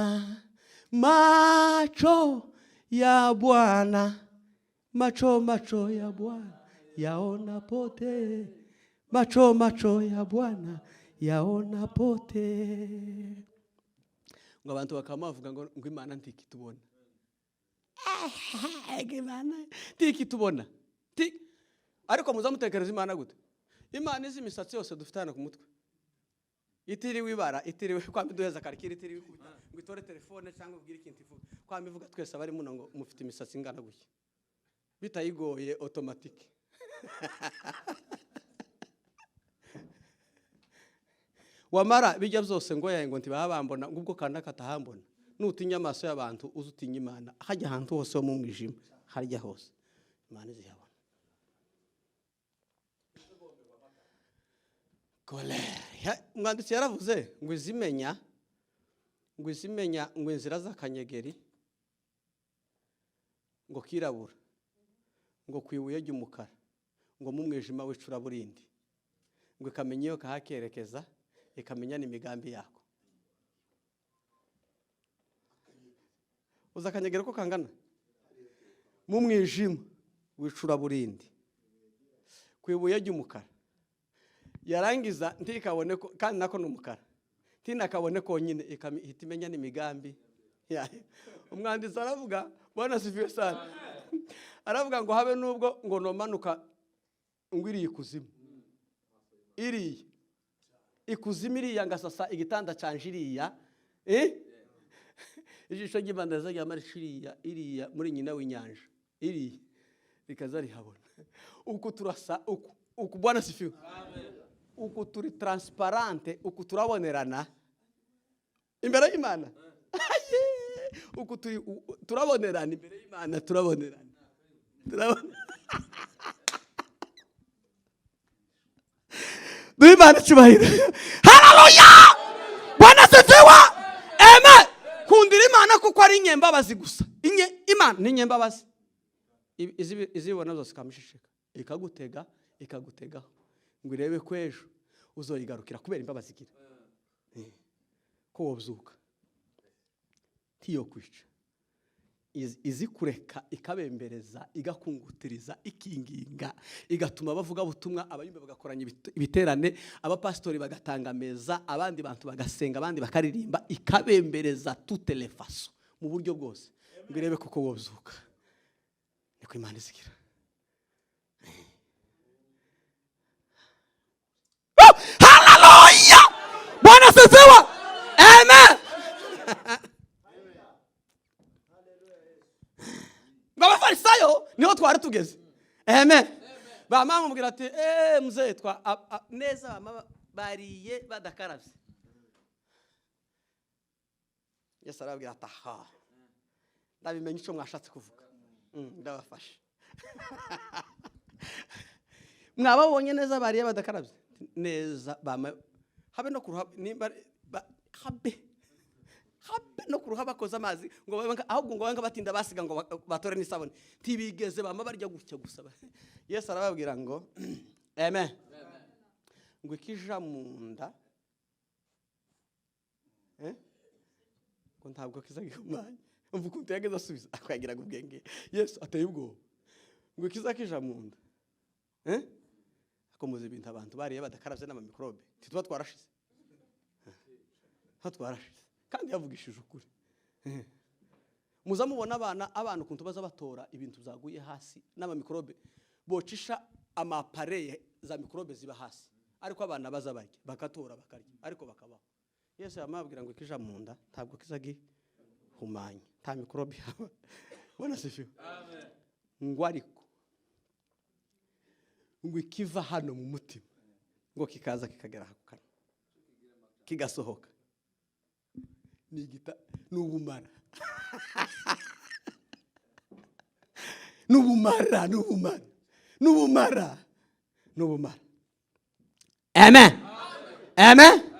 macho ya Bwana, macho macho ya Bwana yaona pote, macho macho ya Bwana yaona pote. Ngo abantu bakaba bavuga ngo Imana ntikitubona. Ngo Imana ntikitubona. Ariko muzamutekereza Imana gute? Imana izi imisatsi yose dufite hano ku mutwe, itiriwe ibara, itiriwe kwamba iduheza karikiri, itiriwe ikubita ngo itore telefone cyangwa ubwire ikintu ivuga, kwamba ivuga twese abari muno ngo mufite imisatsi ingana gutya, bitayigoye automatique. Wamara bijya byose ngo yaye ngo ntibabambona, ngo ubwo kana katahambona. Nutinya amaso y'abantu uze utinya Imana, hajya ahantu hose ho mu mwijima, harya hose Imana iziyabona. Umwanditsi yaravuze ngo izimenya, ngo izimenya ngo inzira z'akanyegeri ngo kirabura, ngo kwibuye ry'umukara, ngo mu mwijima w'icuraburindi, ngo ikamenya iyo kahakerekeza, ikamenya n'imigambi yako. Uza akanyegeri ko kangana mu mwijima w'icuraburindi, kwibuye ry'umukara, yarangiza ntikabone ko, kandi nako ni umukara, ntinakabone konyine, ihita imenya n'imigambi yayo. Umwanditsi aravuga, Bwana asifiwe sana, aravuga ngo habe nubwo ngo nomanuka ngo iriye ikuzimu, iriye ikuzimu, iriya ngasasa igitanda canje iriya, Ijisho ry'Imana rizajya iriya, iriya muri nyina w'inyanja, iriya rikaza rihabona. Uku turasa, uku, uku, Bwana asifiwe. Uku turi transparente, uku turabonerana imbere y'Imana. Uku turi, turabonerana imbere y'Imana, turabonerana. Turabona. Duhe Imana icyubahiro. Haleluya! Bwana asifiwe. Amen. Kundira Imana kuko ari inyembabazi gusa. Imana ni inyembabazi. Izibona zose ikamushishika, ikagutega, ikagutegaho ngo irebe ko ejo uzoyigarukira kubera imbabazi igira. Ko wobyuka ntiyo kwica, izi kureka ikabembereza, igakungutiriza, ikinginga, igatuma abavuga butumwa, abayumbe bagakoranya ibiterane, abapasitori bagatanga ameza, abandi bantu bagasenga, abandi bakaririmba, ikabembereza toutes les façons mu buryo bwose ngo irebe kuko wobyuka. Niko Imana izigira. Haleluya! Bwana asifiwe. Amen. Ngo abafarisayo niho twari tugeze. Amen. Bamama bamubwira ati, mzee, twa, neza bamama bariye badakaravye. Yesu arababwira ati, aha, ndabimenye icyo mwashatse kuvuga. Ndabafashe. Mwababonye neza bariye badakaravye? Neza bama, habe no kuruha, nimba ba, habe, habe no kuruha bakoza amazi ngo babe nka, ahubwo ngo babe batinda basiga ngo batore n'isabune, ntibigeze bama barya gutya gusa. Yesu arababwira ngo amen, ngo ikija mu nda, ngo ntabwo kiza gihumanya. Umva ukuntu yageze asubiza, akwagira ubwenge. Yesu ateye ubwoba ngo ikiza kija mu nda, Akomuza ibintu abantu bariye badakaravye n'amamikrobe, ntituba twarashize, tuba twarashize. Kandi yavugishije ukuri. Muza mubona abana ukuntu baza batora ibintu byaguye hasi n'amamikrobe, bocisha amapareye za mikrobe ziba hasi, ariko abana baza barya bakatora bakarya, ariko bakabaho. Yesu yamabwira ngo ikija mu nda ntabwo kiza gihumanya, nta mikrobe haba. Bwana asifiwe. Amen. Ngo ariko ngo ikiva hano mu mutima ngo kikaza kikagera ku kanwa kigasohoka, ni igita, ni ubumara. Ni ubumara, ni ubumara, ni ubumara, ni ubumara. Amen. Amen.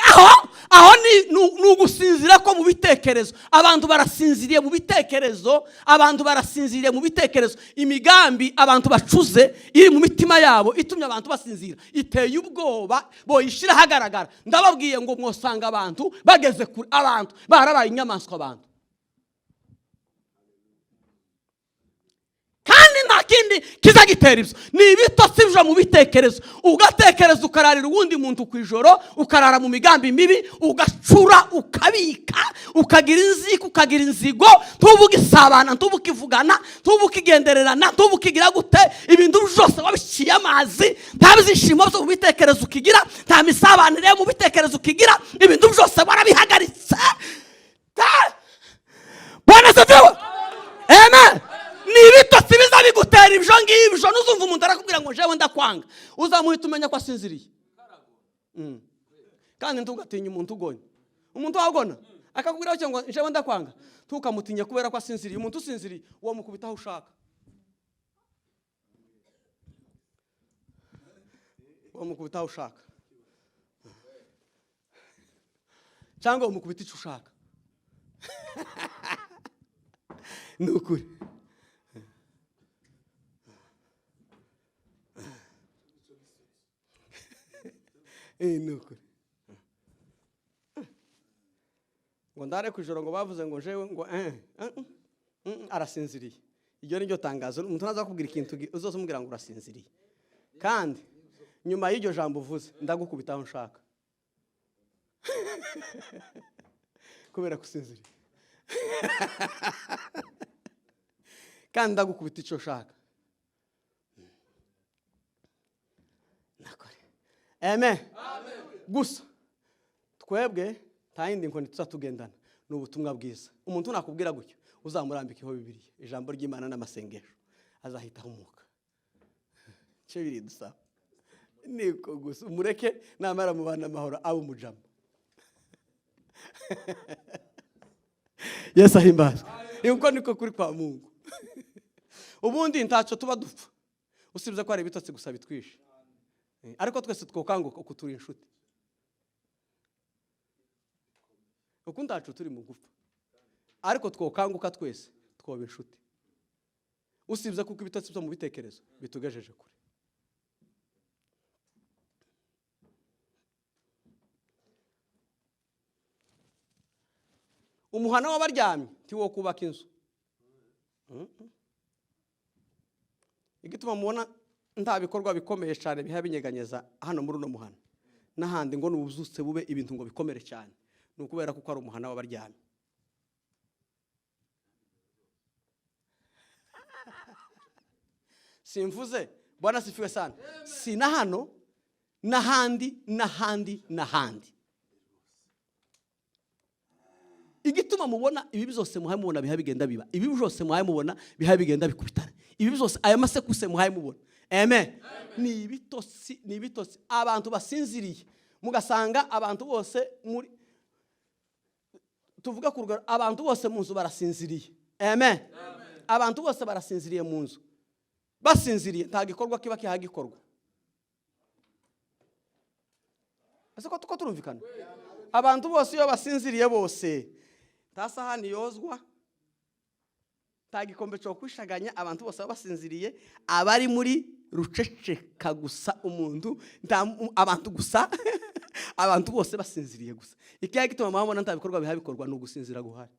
Aho, aho ni ugusinzira ko mu bitekerezo. Abantu barasinziriye mu bitekerezo, abantu barasinziriye mu bitekerezo. Imigambi abantu bacuze iri mu mitima yabo itumye abantu basinzira, iteye ubwoba, boyishira ahagaragara. Ndababwiye ngo mwosanga abantu bageze kure, abantu barabaye inyamaswa abantu. Kandi nta Kindi kizagitera ibyo ni ibitotsi byo mu bitekerezo. Ugatekereza, ukararira uwundi muntu ku ijoro, ukarara mu migambi mibi, ugacura, ukabika, ukagira inzika, ukagira inzigo, ntubuge isabana, ntubuke ivugana, ntubuke igendererana, ntubuke igira gute. Ibintu byose wabiciye amazi. Nta byishimo byo mu bitekerezo ukigira, nta misabanire yo mu bitekerezo ukigira. Ibintu byose warabihagaritse. Bwana asifiwe, amen. Ni ibitotsi biza bigutera ibyo ngibyo. Nuzumva umuntu arakubwira ngo jewe ndakwanga, uzamuhita umenya ko asinziriye. Kandi ntugatinye umuntu ugonya. Umuntu wagona akakubwira ngo jewe ndakwanga, ntukamutinye kubera ko asinziriye. Umuntu usinziriye uwo mukubita aho ushaka, uwo mukubita aho ushaka, cyangwa umukubita icyo ushaka. Ni ukuri. Ni ukuri. Ngo ndare ku ijoro ngo bavuze ngo jewe ngo arasinziriye. Iryo ni ryo tangazo. Umuntu nazakubwira ikintu uzoze umubwira ngo urasinziriye, kandi nyuma y'iryo jambo uvuze ndagukubita aho nshaka kubera gusinziriye, kandi ndagukubita icyo ushaka. Nakore amen. Gusa twebwe nta yindi nkoni tuzatugendana, ni ubutumwa bwiza. Umuntu nakubwira gutyo, uzamurambikeho Bibiliya, ijambo ry'Imana n'amasengesho, azahita ahumuka. Icyo biridusaba niko gusa umureke, namara mubana amahoro, abe umujama. Yesu ahimbazwe. Uko niko kuri kwa Mungu. Ubundi ntacyo tuba dupfa, usibye ko hari ibitotsi gusa bitwishe. Ariko twese twokanguka uku turi inshuti, uku ntacu turi mu gupfa, ariko twokanguka twese twoba inshuti, usibye kuko ibitotsi byo mu bitekerezo bitugejeje kure. Umuhana w'abaryamye ntiwo kubaka inzu. Igituma mubona nta bikorwa bikomeye cyane biha binyeganyeza hano muri uno muhana n'ahandi ngo n'ubuzutse bube ibintu ngo bikomere cyane, ni ukubera kuko ari umuhana w'abaryamye. Simvuze Bwana sifiwe sana. Si na hano n'ahandi n'ahandi n'ahandi. Igituma mubona ibi byose muhaye mubona biha bigenda biba, ibi byose muhaye mubona biha bigenda bikubitana, ibi byose aya masekuse muhaye mubona, amen, ni ibitotsi, ni ibitotsi. Abantu basinziriye, mugasanga abantu bose muri tuvuga ku rugero, abantu bose mu nzu barasinziriye, amen. Abantu bose barasinziriye mu nzu, basinziriye nta gikorwa kiba kihagikorwa. Ese ko tuko turumvikana? Abantu bose iyo basinziriye bose, nta sahani yozwa, nta gikombe cyo kwishaganya, abantu bose baba basinziriye, abari muri ruceceka gusa, umuntu nta abantu gusa, abantu bose basinziriye gusa. Ikiya gituma mubona nta bikorwa bihabikorwa ni ugusinzira guhari.